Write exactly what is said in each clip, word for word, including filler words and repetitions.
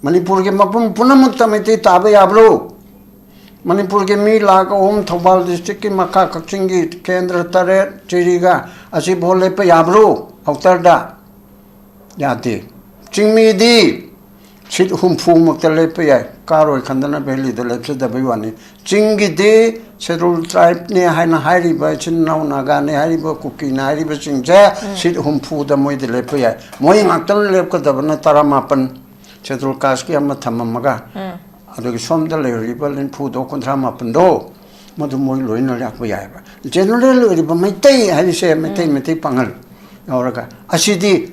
ꯃꯅꯤꯄꯨꯔꯒꯤ ꯃꯐꯝ ꯄꯨꯝꯅꯃꯛꯇ ꯃꯩꯇꯩ ꯇꯥꯕ ꯌꯥꯕ꯭ꯔꯣ? ꯃꯅꯤꯄꯨꯔꯒꯤ ꯃꯤ ꯂꯥꯈ ꯑꯍꯨꯝ, ꯊꯧꯕꯥꯜ districtꯀꯤ ꯃꯈꯥ ꯀꯛꯆꯤꯡꯒꯤ ꯀꯦꯟꯗ꯭ꯔ ꯇꯔꯦꯠ, ꯖꯤꯔꯤꯒ ꯑꯁꯤ ꯚꯣꯠ ꯂꯦꯞꯄ ꯌꯥꯕ꯭ꯔꯣ? ꯑꯥꯎꯇꯔꯗ ꯌꯥꯗꯦ꯫ ꯆꯤꯡꯃꯤꯗꯤ seat ꯍꯨꯝꯐꯨ ꯃꯛꯇ ꯂꯦꯞꯄ ꯌꯥꯏ, ꯀꯥꯔꯣꯏ ꯈꯟꯗꯅ ꯚꯦꯂꯤꯗ ꯂꯦꯞꯆꯗꯕꯩ ꯋꯥꯅꯤ꯫ ꯆꯤꯡꯒꯤꯗꯤ Scheduled Tribeꯅꯦ ꯍꯥꯏꯅ ꯍꯥꯏꯔꯤꯕ, ꯏꯆꯤꯟ ꯏꯅꯥꯎ ꯅꯥꯒꯥꯅꯦ ꯍꯥꯏꯔꯤꯕ, ꯀꯨꯀꯤꯅꯦ ꯍꯥꯏꯔꯤꯕꯁꯤꯡꯁꯦ seat ꯍꯨꯝꯐꯨꯗ ꯃꯣꯏꯗꯤ ꯂꯦꯞꯄ ꯌꯥꯏ꯫ ꯃꯣꯏ ꯉꯥꯛꯇꯅ ꯂꯦꯞꯀꯗꯕꯅ ꯇꯔꯥꯃꯥꯄꯟ, Scheduled Casteꯀꯤ ꯑꯃ ꯊꯝꯃꯝꯃꯒ, ꯑꯗꯨꯒ ꯁꯣꯝꯗ ꯂꯩꯔꯤꯕ ꯅꯤꯐꯨꯗꯣ, ꯀꯨꯟꯊ꯭ꯔꯥ ꯃꯥꯄꯟꯗꯣ, ꯃꯗꯨ ꯃꯣꯏ ꯂꯣꯏꯅ ꯂꯥꯛꯄ ꯌꯥꯏꯑꯕ꯫ General ꯑꯣꯏꯔꯤꯕ ꯃꯩꯇꯩ ꯍꯥꯏꯔꯤꯁꯦ, ꯃꯩꯇꯩ, ꯃꯩꯇꯩ ꯄꯥꯉꯜ ꯌꯥꯎꯔꯒ, ꯑꯁꯤꯗꯤ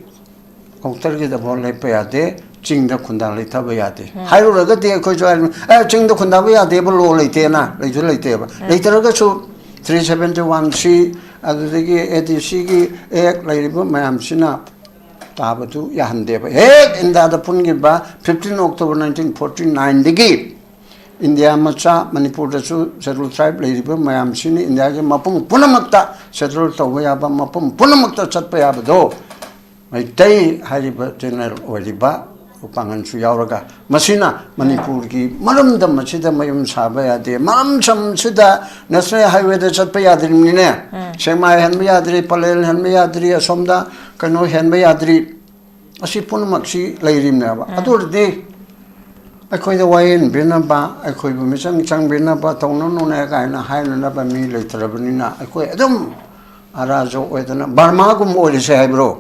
ꯑꯥꯎꯇꯔꯒꯤꯗ ꯚꯣꯠ ꯂꯦꯞꯄ ꯌꯥꯗꯦ, ꯆꯤꯡꯗ ꯈꯨꯟꯗꯥ ꯂꯩꯊꯕ ꯌꯥꯗꯦ ꯍꯥꯏꯔꯨꯔꯒꯗꯤ, ꯑꯩꯈꯣꯏꯁꯨ ꯍꯥꯏꯔꯤꯕ, "ꯑꯦ, ꯆꯤꯡꯗ ꯈꯨꯟꯗꯥꯕ ꯌꯥꯗꯦꯕ, law ꯂꯩꯇꯦꯅ", ꯂꯩꯁꯨ ꯂꯩꯇꯦꯕ꯫ ꯂꯩꯇ꯭ꯔꯒꯁꯨ three seventy one C, ꯑꯗꯨꯗꯒꯤ ADCꯒꯤ act ꯂꯩꯔꯤꯕ ꯃꯌꯥꯝꯁꯤꯅ ꯇꯥꯕꯗꯨ ꯌꯥꯍꯟꯗꯦꯕ꯫ ꯍꯦꯛ ꯏꯟꯗꯤꯌꯥꯗ ꯄꯨꯟꯈꯤꯕ fifteen October nineteen forty nineꯗꯒꯤ ꯏꯟꯗꯤꯌꯥ ꯃꯆꯥ, ꯃꯅꯤꯄꯨꯔꯗꯁꯨ Scheduled Tribe ꯂꯩꯔꯤꯕ ꯃꯌꯥꯝꯁꯤꯅ ꯏꯟꯗꯤꯌꯥꯒꯤ ꯃꯐꯝ ꯄꯨꯝꯅꯃꯛꯇ settle ꯇꯧꯕ ꯌꯥꯕ, ꯃꯐꯝ ꯄꯨꯝꯅꯃꯛꯇ ꯆꯠꯄ ꯌꯥꯕꯗꯣ, ꯃꯩꯇꯩ ꯍꯥꯏꯔꯤꯕ general ꯑꯣꯏꯔꯤꯕ ꯄꯥꯡꯒꯜꯁꯨ ꯌꯥꯎꯔꯒ, ꯃꯁꯤꯅ ꯃꯅꯤꯄꯨꯔꯒꯤ ꯃꯔꯝꯗꯝ ꯑꯁꯤꯗ ꯃꯌꯨꯝ ꯁꯥꯕ ꯌꯥꯗꯦ, ꯃꯔꯝꯗꯝꯁꯤꯗ national highwayꯗ ꯆꯠꯄ ꯌꯥꯗ꯭ꯔꯤꯕꯅꯤꯅꯦ꯫ ꯁꯦꯛꯃꯥꯏ ꯍꯦꯟꯕ ꯌꯥꯗ꯭ꯔꯤ, ꯄꯂꯦꯜ ꯍꯦꯟꯕ ꯌꯥꯗ꯭ꯔꯤ, ꯑꯁꯣꯝꯗ ꯀꯩꯅꯣ ꯍꯦꯟꯕ ꯌꯥꯗ꯭ꯔꯤ꯫ ꯑꯁꯤ ꯄꯨꯝꯅꯃꯛꯁꯤ ꯂꯩꯔꯤꯕꯅꯦꯕ꯫ ꯑꯗꯨ ꯑꯣꯏꯔꯗꯤ ꯑꯩꯈꯣꯏꯗ ꯋꯥꯌꯦꯟꯕꯤꯅꯕ, ꯑꯩꯈꯣꯏꯕꯨ ꯃꯤꯆꯪ ꯆꯪꯕꯤꯅꯕ, ꯇꯧꯅꯅꯨꯅꯦ ꯀꯥꯏꯅ ꯍꯥꯏꯅꯅꯕ ꯃꯤ ꯂꯩꯇ꯭ꯔꯕꯅꯤꯅ, ꯑꯩꯈꯣꯏ ꯑꯗꯨꯝ ꯑꯔꯥꯖꯣ ꯑꯣꯏꯗꯅ ꯕꯔꯃꯥꯒꯨꯝꯕ ꯑꯣꯏꯔꯁꯦ ꯍꯥꯏꯕ꯭ꯔꯣ?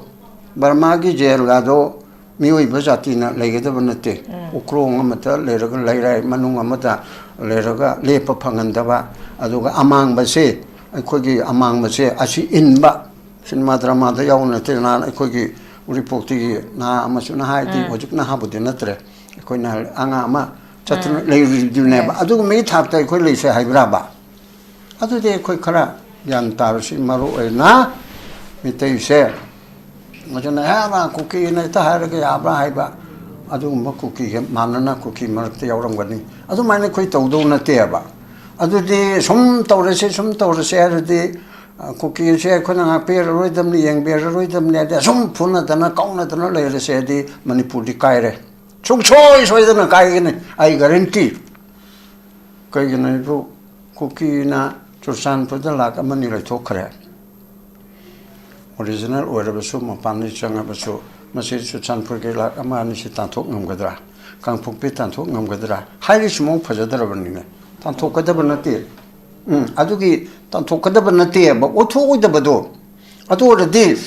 ꯕꯔꯃꯥꯒꯤ ꯖꯦꯜꯒꯗꯣ ꯃꯤꯑꯣꯏꯕ ꯖꯥꯇꯤꯅ ꯂꯩꯒꯗꯕ ꯅꯠꯇꯦ꯫ ꯎꯀ꯭ꯔꯣꯡ ꯑꯃꯗ ꯂꯩꯔꯒ, ꯂꯩꯔꯥꯏ ꯃꯅꯨꯡ ꯑꯃꯗ ꯂꯩꯔꯒ ꯂꯦꯞꯄ ꯐꯪꯍꯟꯗꯕ, ꯑꯗꯨꯒ ꯑꯃꯥꯡꯕꯁꯦ, ꯑꯩꯈꯣꯏꯒꯤ ꯑꯃꯥꯡꯕꯁꯦ ꯑꯁꯤ ꯏꯟꯕ, ꯁꯤꯅꯦꯃꯥ ꯗ꯭ꯔꯃꯥꯗ ꯌꯥꯎꯕ ꯅꯠꯇꯦ꯫ ꯅꯍꯥꯟ ꯑꯩꯈꯣꯏꯒꯤ ꯎꯔꯤꯄꯣꯛꯇꯒꯤ ꯅꯍꯥ ꯑꯃꯁꯨꯅ ꯍꯥꯏꯗꯤ, ꯍꯧꯖꯤꯛ ꯅꯍꯥꯕꯨꯗꯤ ꯅꯠꯇ꯭ꯔꯦ, ꯑꯩꯈꯣꯏꯅ ꯑꯉꯥꯡ ꯑꯃ ꯆꯠꯇꯨꯅ ꯂꯩꯔꯨꯔꯤꯗꯨꯅꯦꯕ꯫ ꯑꯗꯨꯒꯨꯝꯕꯒꯤ ꯊꯥꯛꯇ ꯑꯩꯈꯣꯏ ꯂꯩꯁꯦ ꯍꯥꯏꯕ꯭ꯔꯥꯕ? ꯑꯗꯨꯗꯤ ꯑꯩꯈꯣꯏ ꯈꯔ ꯒ꯭ꯌꯥꯟ ꯇꯥꯕꯁꯤ ꯃꯔꯨ ꯑꯣꯏꯅ ꯃꯤꯇꯩꯁꯦ, ꯃꯗꯨꯅ "ꯍꯦ, ꯃꯥ ꯀꯨꯀꯤꯅ ꯍꯦꯛꯇ ꯍꯥꯏꯔꯒ ꯌꯥꯕ꯭ꯔꯥ?" ꯍꯥꯏꯕ, ꯑꯗꯨꯒꯨꯝꯕ ꯀꯨꯀꯤꯒ ꯃꯥꯟꯅꯅ ꯀꯨꯀꯤ ꯃꯔꯛꯇ ꯌꯥꯎꯔꯝꯒꯅꯤ꯫ ꯑꯗꯨꯃꯥꯏꯅ ꯑꯩꯈꯣꯏ ꯇꯧꯗꯧ ꯅꯠꯇꯦꯕ꯫ ꯑꯗꯨꯗꯤ ꯁꯨꯝ ꯇꯧꯔꯁꯦ, ꯁꯨꯝ ꯇꯧꯔꯁꯦ ꯍꯥꯏꯔꯗꯤ, ꯑ, ꯀꯨꯀꯤꯁꯦ ꯑꯩꯈꯣꯏꯅ ꯉꯥꯛꯄꯤꯔꯔꯣꯏꯗꯕꯅꯤ, ꯌꯦꯡꯕꯤꯔꯔꯣꯏꯗꯕꯅꯤ ꯍꯥꯏꯗꯤ, ꯑꯁꯨꯝ ꯐꯨꯅꯗꯅ, ꯀꯥꯎꯅꯗꯅ ꯂꯩꯔꯁꯦ ꯍꯥꯏꯗꯤ, ꯃꯅꯤꯄꯨꯔꯗꯤ ꯀꯥꯏꯔꯦ꯫ ꯁꯨꯡꯁꯣꯏ ꯁꯣꯏꯗꯅ ꯀꯥꯏꯒꯅꯤ, ꯑꯩ ꯒꯥꯔꯦꯟꯇꯤ꯫ ꯀꯩꯒꯤꯅꯣ ꯍꯥꯏꯕꯨ, ꯀꯨꯀꯤꯅ ꯆꯨꯔꯆꯥꯟꯄꯨꯔꯗ ꯂꯥꯛ ꯑꯃꯅꯤ ꯂꯣꯏꯊꯣꯛꯈ꯭ꯔꯦ꯫ ꯑꯣꯔꯤꯖꯤꯅꯦꯜ ꯑꯣꯏꯔꯕꯁꯨ, ꯃꯄꯥꯟꯗꯒꯤ ꯆꯪꯉꯕꯁꯨ, ꯃꯁꯤ ꯆꯨꯔꯆꯥꯟꯄꯨꯔꯒꯤ ꯂꯥꯛ ꯑꯃ ꯑꯅꯤꯁꯤ ꯇꯥꯟꯊꯣꯛ ꯉꯝꯒꯗ꯭ꯔꯥ? ꯀꯥꯡꯄꯣꯛꯄꯤ ꯇꯥꯟꯊꯣꯛ ꯉꯝꯒꯗ꯭ꯔꯥ? ꯍꯥꯏꯔꯤꯁꯤ ꯃꯑꯣꯡ ꯐꯖꯗ꯭ꯔꯕꯅꯤꯅꯦ꯫ ꯇꯥꯟꯊꯣꯛꯀꯗꯕ ꯅꯠꯇꯦ꯫ ꯎꯝ, ꯑꯗꯨꯒꯤ ꯇꯥꯟꯊꯣꯛꯀꯗꯕ ꯅꯠꯇꯦꯕ, ꯑꯣꯏꯊꯣꯛꯑꯣꯏꯗꯕꯗꯣ꯫ ꯑꯗꯨ ꯑꯣꯏꯔꯗꯤ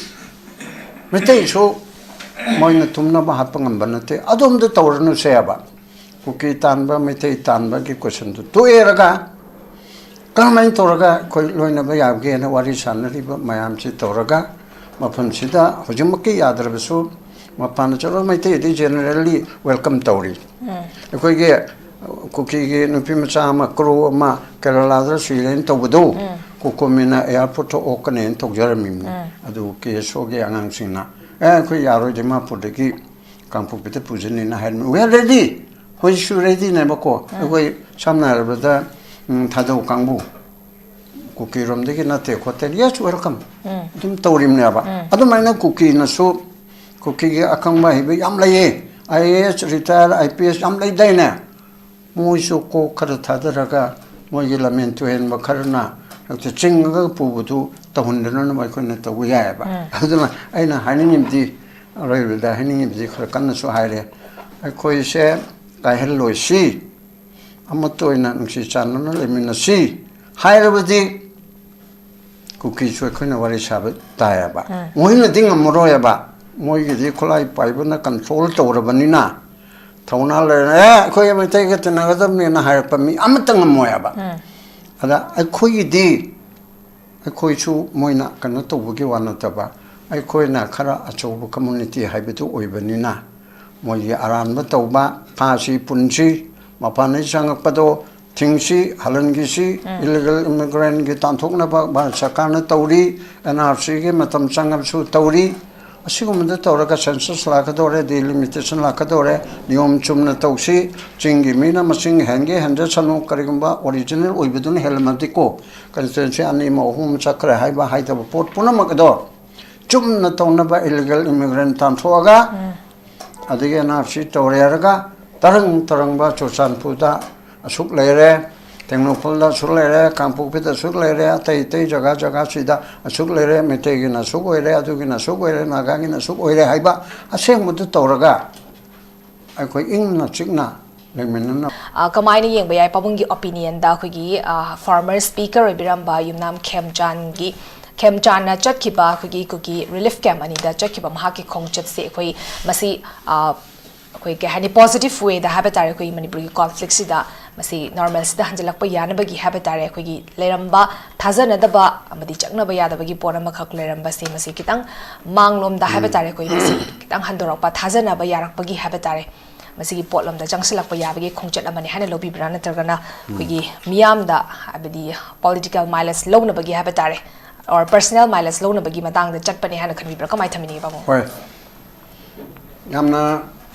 ꯃꯩꯇꯩꯁꯨ ꯃꯣꯏꯅ ꯇꯨꯝꯅꯕ ꯍꯥꯠꯄ ꯉꯝꯕ ꯅꯠꯇꯦ꯫ ꯑꯗꯣꯝꯗ ꯇꯧꯔꯅꯨꯁꯦꯕ꯫ ꯀꯨꯀꯤ ꯇꯥꯟꯕ, ꯃꯩꯇꯩ ꯇꯥꯟꯕꯒꯤ ꯀꯣꯏꯁꯟꯗꯨ ꯇꯣꯛꯑꯦꯔꯒ, ꯀꯔꯝꯍꯥꯏꯅ ꯇꯧꯔꯒ ꯑꯩꯈꯣꯏ ꯂꯣꯏꯅꯕ ꯌꯥꯕꯒꯦꯅ ꯋꯥꯔꯤ ꯁꯥꯟꯅꯔꯤꯕ ꯃꯌꯥꯝꯁꯤ ꯇꯧꯔꯒ, ꯃꯐꯝꯁꯤꯗ ꯍꯧꯖꯤꯛꯃꯛꯀꯤ ꯌꯥꯗ꯭ꯔꯕꯁꯨ, ꯃꯄꯥꯟꯗ ꯆꯠꯂꯒ ꯃꯩꯇꯩꯗꯤ ꯖꯦꯅꯔꯦꯜꯂꯤ ꯋꯦꯜꯀꯝ ꯇꯧꯔꯤ꯫ ꯑꯩꯈꯣꯏꯒꯤ ꯀꯨꯀꯤꯒꯤ ꯅꯨꯄꯤ ꯃꯆꯥ ꯑꯃ, ꯀ꯭ꯔꯨ ꯑꯃ ꯀꯦꯔꯂꯥꯗ ꯁꯤꯔꯦꯅ ꯇꯧꯕꯗꯣ, ꯀꯣꯀꯣꯃꯤꯅ ꯑꯦꯌꯥꯔꯄꯣꯔꯠꯇ ꯑꯣꯛꯀꯅꯦꯅ ꯇꯧꯖꯔꯝꯃꯤꯕꯅꯤ꯫ ꯑꯗꯨ ꯀꯦ ꯑꯦꯁ ꯑꯣꯒꯤ ꯑꯉꯥꯡꯁꯤꯡꯅ, "ꯑꯦ, ꯑꯩꯈꯣꯏ ꯌꯥꯔꯣꯏ, ꯗꯤꯃꯥꯄꯨꯔꯗꯒꯤ ꯀꯥꯡꯄꯣꯛꯄꯤꯗ ꯄꯨꯖꯅꯤꯅ" ꯍꯥꯏꯔꯝꯃꯤ꯫ "We are ready"꯫ ꯍꯧꯖꯤꯛꯁꯨ ꯔꯦꯗꯤꯅꯦꯕꯀꯣ꯫ ꯑꯩꯈꯣꯏ ꯁꯝꯅ ꯍꯥꯏꯔꯕꯗ, ꯎꯝ, ꯊꯥꯗꯧ ꯀꯥꯡꯕꯨ, ꯀꯨꯀꯤꯔꯣꯝꯗꯒꯤ ꯅꯠꯇꯦ ꯈꯣꯠꯇꯦ, "Yes, welcome", ꯑꯗꯨꯝ ꯇꯧꯔꯤꯕꯅꯦꯕ꯫ ꯑꯗꯨꯃꯥꯏꯅ ꯀꯨꯀꯤꯅꯁꯨ, ꯀꯨꯀꯤꯒꯤ ꯑꯈꯪꯕ ꯑꯍꯩꯕ ꯌꯥꯝ ꯂꯩꯌꯦ, I A S, retire, I P S ꯌꯥꯝ ꯂꯩꯗꯥꯏꯅꯦ? ꯃꯣꯏꯁꯨ ꯀꯣꯛ ꯈꯔ ꯊꯥꯗꯔꯒ ꯃꯣꯏꯒꯤ ꯂꯝꯍꯦꯟ ꯇꯨꯍꯦꯟꯕ ꯈꯔꯅ ꯍꯦꯛꯇ ꯆꯤꯡꯉꯒ ꯄꯨꯕꯗꯨ ꯇꯧꯍꯟꯗꯅꯕ ꯑꯩꯈꯣꯏꯅ ꯇꯧꯕ ꯌꯥꯏꯑꯕ꯫ ꯑꯗꯨꯅ ꯑꯩꯅ ꯍꯥꯏꯅꯤꯡꯉꯤꯕꯗꯤ, ꯑꯔꯣꯏꯕꯗ ꯍꯥꯏꯅꯤꯡꯉꯤꯕꯗꯤ ꯈꯔ ꯀꯟꯅꯁꯨ ꯍꯥꯏꯔꯦ, ꯑꯩꯈꯣꯏꯁꯦ ꯀꯥꯏꯍꯜꯂꯣꯏꯁꯤ, ꯑꯃꯠꯇ ꯑꯣꯏꯅ ꯅꯨꯡꯁꯤ ꯆꯥꯟꯅꯅ ꯂꯩꯃꯤꯟꯅꯁꯤ ꯍꯥꯏꯔꯕꯗꯤ, ꯀꯨꯀꯤꯁꯨ ꯑꯩꯈꯣꯏꯅ ꯋꯥꯔꯤ ꯁꯥꯕ ꯇꯥꯏꯌꯦꯕ꯫ ꯃꯣꯏꯅꯗꯤ ꯉꯝꯃꯔꯣꯏꯕ꯫ ꯃꯣꯏꯒꯤꯗꯤ ꯈꯨꯠꯂꯥꯏ ꯄꯥꯏꯕꯅ ꯀꯟꯇ꯭ꯔꯣꯜ ꯇꯧꯔꯕꯅꯤꯅ, ꯊꯧꯅꯥ ꯂꯩꯔꯦ, "ꯑꯦ, ꯑꯩꯈꯣꯏ ꯃꯩꯇꯩꯒ ꯇꯤꯟꯅꯒꯗꯕꯅꯤꯅ" ꯍꯥꯏꯔꯛꯄ ꯃꯤ ꯑꯃꯠꯇ ꯉꯝꯃꯣꯏꯕ꯫ ꯑꯗ ꯑꯩꯈꯣꯏꯒꯤꯗꯤ, ꯑꯩꯈꯣꯏꯁꯨ ꯃꯣꯏꯅ ꯀꯩꯅꯣ ꯇꯧꯕꯒꯤ ꯋꯥ ꯅꯠꯇꯕ, ꯑꯩꯈꯣꯏꯅ ꯈꯔ ꯑꯆꯧꯕ ꯀꯝꯃꯨꯅꯤꯇꯤ ꯍꯥꯏꯕꯗꯨ ꯑꯣꯏꯕꯅꯤꯅ, ꯃꯣꯏꯒꯤ ꯑꯔꯥꯟꯕ ꯇꯧꯕ, ꯐꯥꯁꯤ ꯄꯨꯟꯁꯤ, ꯃꯄꯥꯟꯗꯒꯤ ꯆꯪꯉꯛꯄꯗꯣ ꯊꯤꯡꯁꯤ, ꯍꯜꯍꯟꯈꯤꯁꯤ, ꯏꯂꯤꯒꯦꯜ ꯏꯃꯤꯒ꯭ꯔꯦꯟꯒꯤ ꯇꯥꯟꯊꯣꯛꯅꯕ ꯚꯥꯔꯠ ꯁꯔꯀꯥꯔꯅ ꯇꯧꯔꯤ, ꯑꯦꯟ ꯑꯥꯔ ꯁꯤꯒꯤ ꯃꯇꯝ ꯆꯪꯉꯕꯁꯨ ꯇꯧꯔꯤ꯫ ꯑꯁꯤꯒꯨꯝꯕꯗ ꯇꯧꯔꯒ ꯁꯦꯟꯁꯁ ꯂꯥꯛꯀꯗꯧꯔꯦ, ꯗꯤꯂꯤꯃꯤꯇꯦꯁꯟ ꯂꯥꯛꯀꯗꯧꯔꯦ, ꯅꯤꯌꯣꯝ ꯆꯨꯝꯅ ꯇꯧꯁꯤ꯫ ꯆꯤꯡꯒꯤ ꯃꯤꯅ ꯃꯁꯤꯡ ꯍꯦꯟꯒꯦ ꯍꯦꯟꯖꯁꯅꯨ, ꯀꯔꯤꯒꯨꯝꯕ ꯑꯣꯔꯤꯖꯤꯅꯦꯜ ꯑꯣꯏꯕꯗꯨꯅ ꯍꯦꯜꯂꯝꯃꯗꯤꯀꯣ, ꯀꯟꯁꯇꯤꯇ꯭ꯋꯦꯟꯁꯤ ꯑꯅꯤ ꯑꯃ ꯑꯍꯨꯝ ꯑꯃ ꯆꯠꯈ꯭ꯔꯦ ꯍꯥꯏꯕ ꯍꯥꯏꯗꯕ ꯄꯣꯠ ꯄꯨꯝꯅꯃꯛ ꯑꯗꯣ ꯆꯨꯝꯅ ꯇꯧꯅꯕ, ꯏꯂꯤꯒꯦꯜ ꯏꯃꯤꯒ꯭ꯔꯦꯟ ꯇꯥꯟꯊꯣꯛꯑꯒ ꯑꯗꯒꯤ ꯑꯦꯟ ꯑꯥꯔ ꯁꯤ ꯇꯧꯔꯦ ꯍꯥꯏꯔꯒ ꯇꯔꯪ ꯇꯔꯪꯕ ꯆꯨꯔꯆꯥꯟꯄꯨꯔꯗ ꯑꯁꯨꯛ ꯂꯩꯔꯦ, ꯇꯦꯡꯅꯧꯄꯜꯗ ꯑꯁꯨꯛ ꯂꯩꯔꯦ, ꯀꯥꯡꯄꯣꯛꯄꯤꯗ ꯑꯁꯨꯛ ꯂꯩꯔꯦ, ꯑꯇꯩ ꯑꯇꯩ ꯖꯒꯥ ꯖꯒꯥꯁꯤꯗ ꯑꯁꯨꯛ ꯂꯩꯔꯦ, ꯃꯩꯇꯩꯒꯤꯅ ꯑꯁꯨꯛ ꯑꯣꯏꯔꯦ, ꯑꯗꯨꯒꯤꯅ ꯑꯁꯨꯛ ꯑꯣꯏꯔꯦ, ꯅꯥꯒꯥꯒꯤꯅ ꯑꯁꯨꯛ ꯑꯣꯏꯔꯦ ꯍꯥꯏꯕ ꯑꯁꯦꯡꯕꯗꯨ ꯇꯧꯔꯒ ꯑꯩꯈꯣꯏ ꯏꯪꯅ ꯆꯤꯛꯅ ꯂꯩꯃꯤꯟꯅꯅꯕ꯫ ꯑ, ꯀꯃꯥꯏꯅ ꯌꯦꯡꯕ ꯌꯥꯏ ꯄꯥꯕꯨꯡꯒꯤ ꯑꯣꯄꯤꯅꯤꯌꯟꯗ ꯑꯩꯈꯣꯏꯒꯤ ꯐꯣꯔꯃꯔ ꯁ꯭ꯄꯤꯀꯔ ꯑꯣꯏꯕꯤꯔꯝꯕ ꯌꯨꯝꯅꯥꯝ ꯈꯦꯝꯆꯥꯟꯒꯤ, ꯈꯦꯝꯆꯥꯟꯅ ꯆꯠꯈꯤꯕ ꯑꯩꯈꯣꯏꯒꯤ ꯀꯨꯀꯤ ꯔꯤꯂꯤꯐ ꯀꯦꯝꯞ ꯑꯅꯤꯗ ꯆꯠꯈꯤꯕ ꯃꯍꯥꯛꯀꯤ ꯈꯣꯡꯆꯠꯁꯦ ꯑꯩꯈꯣꯏ ꯃꯁꯤ, ꯑ, ꯑꯩꯈꯣꯏ ꯀꯩ ꯍꯥꯏꯅꯤ, ꯄꯣꯖꯤꯇꯤꯚ ꯋꯦꯗ ꯍꯥꯏꯕ ꯇꯥꯔꯦ, ꯑꯩꯈꯣꯏꯒꯤ ꯃꯅꯤꯄꯨꯔꯒꯤ ꯀꯣꯟꯐ꯭ꯂꯤꯛꯁꯤꯗ ꯃꯁꯤ ꯅꯣꯔꯃꯦꯜꯁꯤꯗ ꯍꯟꯖꯤꯜꯂꯛꯄ ꯌꯥꯅꯕꯒꯤ ꯍꯥꯏꯕ ꯇꯥꯔꯦ, ꯑꯩꯈꯣꯏꯒꯤ ꯂꯩꯔꯝꯕ ꯊꯥꯖꯅꯗꯕ ꯑꯃꯗꯤ ꯆꯪꯅꯕ ꯌꯥꯗꯕꯒꯤ ꯄꯣꯠ ꯑꯃꯈꯛ ꯂꯩꯔꯝꯕꯁꯦ ꯃꯁꯤ ꯈꯤꯇꯪ ꯃꯥꯡꯂꯣꯝꯗ ꯍꯥꯏꯕ ꯇꯥꯔꯦ, ꯑꯩꯈꯣꯏ ꯃꯁꯤ ꯈꯤꯇꯪ ꯍꯟꯗꯣꯔꯛꯄ, ꯊꯥꯖꯅꯕ ꯌꯥꯔꯛꯄꯒꯤ ꯍꯥꯏꯕ ꯇꯥꯔꯦ, ꯃꯁꯤꯒꯤ ꯄꯣꯠꯂꯣꯝꯗ ꯆꯪꯁꯤꯜꯂꯛꯄ ꯌꯥꯕꯒꯤ ꯈꯣꯡꯆꯠ ꯑꯃꯅꯤ ꯍꯥꯏꯅ ꯂꯧꯕꯤꯕ꯭ꯔꯥ, ꯅꯠꯇ꯭ꯔꯒꯅ ꯑꯩꯈꯣꯏꯒꯤ ꯃꯤꯌꯥꯝꯗ, ꯍꯥꯏꯕꯗꯤ ꯄꯣꯂꯤꯇꯤꯀꯦꯜ ꯃꯥꯏꯂꯦꯖ ꯂꯧꯅꯕꯒꯤ ꯍꯥꯏꯕ ꯇꯥꯔꯦ, ꯑꯣꯔ ꯄꯔꯁꯅꯦꯜ ꯃꯥꯏꯂꯦꯖ ꯂꯧꯅꯕꯒꯤ ꯃꯇꯥꯡꯗ ꯆꯠꯄꯅꯤ ꯍꯥꯏꯅ ꯈꯟꯕꯤꯕ꯭ꯔꯥ? ꯀꯃꯥꯏꯅ ꯊꯝꯕꯤꯅꯤꯡꯉꯤ ꯄꯥꯕꯨꯡ? ꯍꯣꯏ, ꯌꯥꯝꯅ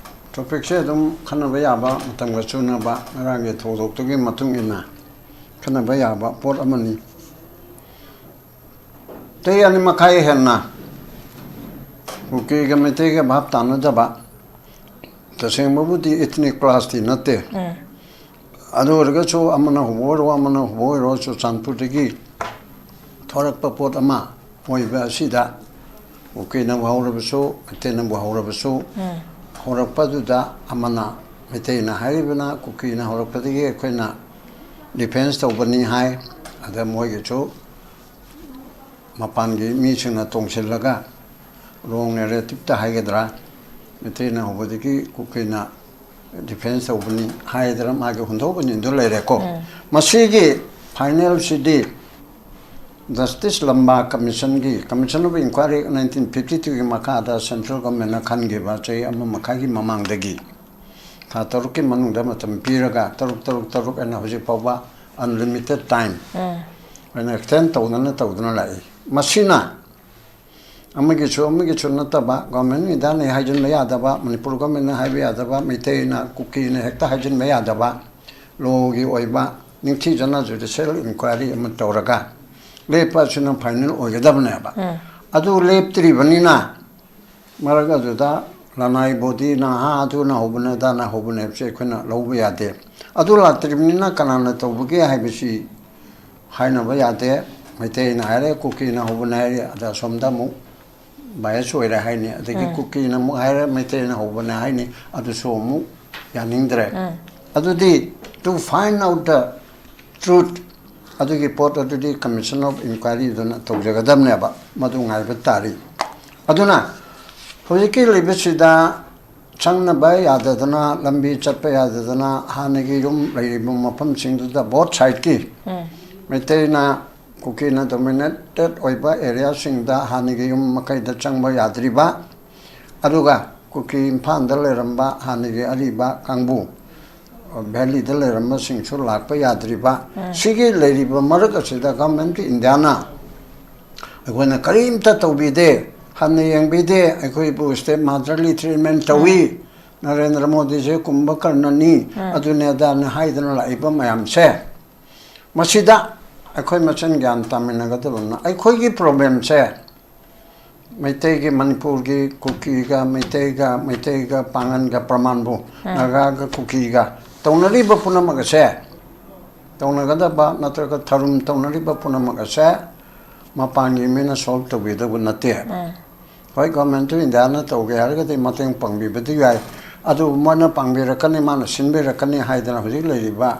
ꯇꯣꯄꯤꯛꯁꯦ ꯑꯗꯨꯝ ꯈꯟꯅꯕ ꯌꯥꯕ, ꯃꯇꯝꯒ ꯆꯨꯅꯕ, ꯉꯔꯥꯡꯒꯤ ꯊꯧꯗꯣꯛꯇꯨꯒꯤ ꯃꯇꯨꯡ ꯏꯟꯅ ꯈꯟꯅꯕ ꯌꯥꯕ ꯄꯣꯠ ꯑꯃꯅꯤ꯫ ꯆꯍꯤ ꯑꯅꯤ ꯃꯈꯥꯏ ꯍꯦꯟꯅ ꯀꯨꯀꯤꯒ ꯃꯩꯇꯩꯒ ꯚꯥꯞ ꯇꯥꯅꯗꯕ, ꯇꯁꯦꯡꯕꯕꯨꯗꯤ ꯏꯊꯅꯤꯛ ꯀ꯭ꯂꯥꯁꯇꯤ ꯅꯠꯇꯦ, ꯑꯗꯨ ꯑꯣꯏꯔꯒꯁꯨ ꯑꯃꯅ ꯍꯧꯕ ꯑꯣꯏꯔꯣ, ꯑꯃꯅ ꯍꯧꯕ ꯑꯣꯏꯔꯣ, ꯆꯨꯔꯆꯥꯟꯄꯨꯔꯗꯒꯤ ꯊꯣꯔꯛꯄ ꯄꯣꯠ ꯑꯃ ꯑꯣꯏꯕ ꯑꯁꯤꯗ ꯀꯨꯀꯤꯅꯕꯨ ꯍꯧꯔꯕꯁꯨ, ꯃꯩꯇꯩꯅꯕꯨ ꯍꯧꯔꯕꯁꯨ, ꯍꯧꯔꯛꯄꯗꯨꯗ ꯑꯃꯅ, ꯃꯩꯇꯩꯅ ꯍꯥꯏꯔꯤꯕꯅ ꯀꯨꯀꯤꯅ ꯍꯧꯔꯛꯄꯗꯒꯤ ꯑꯩꯈꯣꯏꯅ ꯗꯤꯐꯦꯟꯁ ꯇꯧꯕꯅꯤ ꯍꯥꯏ꯫ ꯑꯗ ꯃꯣꯏꯒꯤꯁꯨ ꯃꯄꯥꯟꯒꯤ ꯃꯤꯁꯤꯡꯅ ꯇꯣꯡꯁꯤꯜꯂꯒ ꯔꯣꯡ ꯅꯦꯔꯦꯇꯤꯞꯇ ꯍꯥꯏꯒꯗ꯭ꯔꯥ, ꯃꯩꯇꯩꯅ ꯍꯧꯕꯗꯒꯤ ꯀꯨꯀꯤꯅ ꯗꯤꯐꯦꯟꯁ ꯇꯧꯕꯅꯤ ꯍꯥꯏꯗꯅ ꯃꯥꯒꯤ ꯍꯨꯟꯗꯣꯛ ꯍꯨꯟꯖꯤꯟꯗꯨ ꯂꯩꯔꯦꯀꯣ꯫ ꯃꯁꯤꯒꯤ ꯐꯥꯏꯅꯦꯜꯁꯤꯗꯤ ꯖꯁꯇꯤꯁ ꯂꯝꯕꯥ ꯀꯃꯤꯁꯟꯒꯤ, Commission of Inquiry nineteen fifty twoꯒꯤ ꯃꯈꯥꯗ ꯁꯦꯟꯇ꯭ꯔꯦꯜ ꯒꯣꯔꯃꯦꯟꯅ ꯈꯟꯈꯤꯕ ꯆꯍꯤ ꯑꯃ ꯃꯈꯥꯏꯒꯤ ꯃꯃꯥꯡꯗꯒꯤ ꯊꯥ ꯇꯔꯨꯛꯀꯤ ꯃꯅꯨꯡꯗ ꯃꯇꯝ ꯄꯤꯔꯒ, ꯇꯔꯨꯛ, ꯇꯔꯨꯛ, ꯇꯔꯨꯛ ꯍꯥꯏꯅ ꯍꯧꯖꯤꯛ ꯐꯥꯎꯕ ꯑꯟꯂꯤꯃꯤꯇꯦꯠ ꯇꯥꯏꯝ ꯑꯣꯏꯅ ꯑꯦꯛꯁꯇꯦꯟ ꯇꯧꯗꯅ, ꯇꯧꯗꯨꯅ ꯂꯥꯛꯏ꯫ ꯃꯁꯤꯅ ꯑꯃꯒꯤꯁꯨ ꯑꯃꯒꯤꯁꯨ ꯅꯠꯇꯕ, ꯒꯣꯔꯃꯦꯟꯒꯤꯗꯅ ꯍꯥꯏꯖꯤꯟꯕ ꯌꯥꯗꯕ, ꯃꯅꯤꯄꯨꯔ ꯒꯣꯔꯃꯦꯟꯅ ꯍꯥꯏꯕ ꯌꯥꯗꯕ, ꯃꯩꯇꯩꯅ, ꯀꯨꯀꯤꯅ ꯍꯦꯛꯇ ꯍꯥꯏꯖꯤꯟꯕ ꯌꯥꯗꯕ, ꯂꯣꯒꯤ ꯑꯣꯏꯕ ꯅꯤꯡꯊꯤꯖꯅ ꯖꯨꯗꯤꯁꯤꯌꯦꯜ ꯏꯟꯀ꯭ꯋꯥꯏꯔꯤ ꯑꯃ ꯇꯧꯔꯒ ꯂꯦꯞꯄ ꯑꯁꯤꯅ ꯐꯥꯏꯅꯦꯜ ꯑꯣꯏꯒꯗꯕꯅꯦꯕ꯫ ꯑꯗꯨ ꯂꯦꯞꯇ꯭ꯔꯤꯕꯅꯤꯅ ꯃꯔꯛ ꯑꯗꯨꯗ ꯂꯅꯥꯏ ꯕꯣꯗꯤꯅ ꯍꯥ ꯑꯗꯨꯅ ꯍꯧꯕꯅꯦ ꯑꯗꯥꯅ ꯍꯧꯕꯅꯦ ꯍꯥꯏꯕꯁꯦ ꯑꯩꯈꯣꯏꯅ ꯂꯧꯕ ꯌꯥꯗꯦ꯫ ꯑꯗꯨ ꯂꯥꯛꯇ꯭ꯔꯤꯕꯅꯤꯅ ꯀꯅꯥꯅ ꯇꯧꯕꯒꯦ ꯍꯥꯏꯕꯁꯤ ꯍꯥꯏꯅꯕ ꯌꯥꯗꯦ꯫ ꯃꯩꯇꯩꯅ ꯍꯥꯏꯔꯦ, ꯀꯨꯀꯤꯅ ꯍꯧꯕꯅꯦ ꯍꯥꯏꯔꯦ, ꯑꯗ ꯑꯁꯣꯝꯗ ꯑꯃꯨꯛ ꯕꯥꯏꯁ ꯑꯣꯏꯔꯦ ꯍꯥꯏꯅꯤ, ꯑꯗꯒꯤ ꯀꯨꯀꯤꯅ ꯑꯃꯨꯛ ꯍꯥꯏꯔꯦ ꯃꯩꯇꯩꯅ ꯍꯧꯕꯅꯦ ꯍꯥꯏꯅꯤ, ꯑꯗꯨꯁꯨ ꯑꯃꯨꯛ ꯌꯥꯅꯤꯡꯗ꯭ꯔꯦ꯫ ꯑꯗꯨꯗꯤ to find out the truth, ꯑꯗꯨꯒꯤ ꯄꯣꯠ ꯑꯗꯨꯗꯤ commission of inquiry ꯗꯨꯅ ꯇꯧꯖꯒꯗꯕꯅꯦꯕ꯫ ꯃꯗꯨ ꯉꯥꯏꯕ ꯇꯥꯔꯤ꯫ ꯑꯗꯨꯅ ꯍꯧꯖꯤꯛꯀꯤ ꯂꯩꯕꯁꯤꯗ ꯆꯪꯅꯕ ꯌꯥꯗꯗꯅ, ꯂꯝꯕꯤ ꯆꯠꯄ ꯌꯥꯗꯗꯅ, ꯍꯥꯟꯅꯒꯤ ꯌꯨꯝ ꯂꯩꯔꯤꯕ ꯃꯐꯝꯁꯤꯡꯗꯨꯗ both side ꯀꯤ, ꯃꯩꯇꯩꯅ, ꯀꯨꯀꯤꯅ dominated ꯑꯣꯏꯕ area ꯁꯤꯡꯗ ꯍꯥꯟꯅꯒꯤ ꯌꯨꯝ ꯃꯈꯩꯗ ꯆꯪꯕ ꯌꯥꯗ꯭ꯔꯤꯕ, ꯑꯗꯨꯒ ꯀꯨꯀꯤ ꯏꯝꯐꯥꯜꯗ ꯂꯩꯔꯝꯕ ꯍꯥꯟꯅꯒꯤ ꯑꯔꯤꯕ ꯀꯥꯡꯕꯨ, valley ꯗ ꯂꯩꯔꯝꯕꯁꯤꯡꯁꯨ ꯂꯥꯛꯄ ꯌꯥꯗ꯭ꯔꯤꯕ, ꯁꯤꯒꯤ ꯂꯩꯔꯤꯕ ꯃꯔꯛ ꯑꯁꯤꯗ government ꯀꯤ ꯏꯟꯗꯤꯌꯥꯅ ꯑꯩꯈꯣꯏꯅ ꯀꯔꯤꯝꯇ ꯇꯧꯕꯤꯗꯦ, ꯍꯟꯅ ꯌꯦꯡꯕꯤꯗꯦ꯫ ꯑꯩꯈꯣꯏꯕꯨ state motherly treatment ꯇꯧꯏ, ꯅꯔꯦꯟꯗ꯭ꯔ ꯃꯣꯗꯤꯁꯦ ꯀꯨꯝꯚꯀꯔꯅꯅꯤ, ꯑꯗꯨꯅꯦ ꯑꯗꯥꯅꯦ ꯍꯥꯏꯗꯅ ꯂꯥꯛꯏꯕ ꯃꯌꯥꯝꯁꯦ, ꯃꯁꯤꯗ ꯑꯩꯈꯣꯏ ꯃꯁꯦꯟ ꯒ꯭ꯌꯥꯟ ꯇꯥꯃꯤꯟꯅꯒꯗꯕꯅ ꯑꯩꯈꯣꯏꯒꯤ problem ꯁꯦ ꯃꯩꯇꯩꯒꯤ, ꯃꯅꯤꯄꯨꯔꯒꯤ ꯀꯨꯀꯤꯒ ꯃꯩꯇꯩꯒ, ꯃꯩꯇꯩꯒ ꯄꯥꯉꯟꯒ ꯄ꯭ꯔꯃꯥꯟꯕꯨ, ꯅꯥꯒꯥꯒ ꯀꯨꯀꯤꯒ ꯇꯧꯅꯔꯤꯕ ꯄꯨꯝꯅꯃꯛ ꯑꯁꯦ, ꯇꯧꯅꯒꯗꯕ ꯅꯠꯇ꯭ꯔꯒ ꯊꯔꯨꯝ ꯇꯧꯅꯔꯤꯕ ꯄꯨꯝꯅꯃꯛ ꯑꯁꯦ ꯃꯄꯥꯟꯒꯤ ꯃꯤꯅ solve ꯇꯧꯕꯤꯗꯧꯕ ꯅꯠꯇꯦ꯫ ꯍꯣꯏ, government of ꯏꯟꯗꯤꯌꯥꯅ ꯇꯧꯒꯦ ꯍꯥꯏꯔꯒꯗꯤ ꯃꯇꯦꯡ ꯄꯥꯡꯕꯤꯕꯗꯤ ꯌꯥꯏ, ꯑꯗꯨꯕꯨ ꯃꯣꯏꯅ ꯄꯥꯡꯕꯤꯔꯛꯀꯅꯤ, ꯃꯥꯅ ꯁꯤꯟꯕꯤꯔꯛꯀꯅꯤ ꯍꯥꯏꯗꯅ ꯍꯧꯖꯤꯛ ꯂꯩꯔꯤꯕ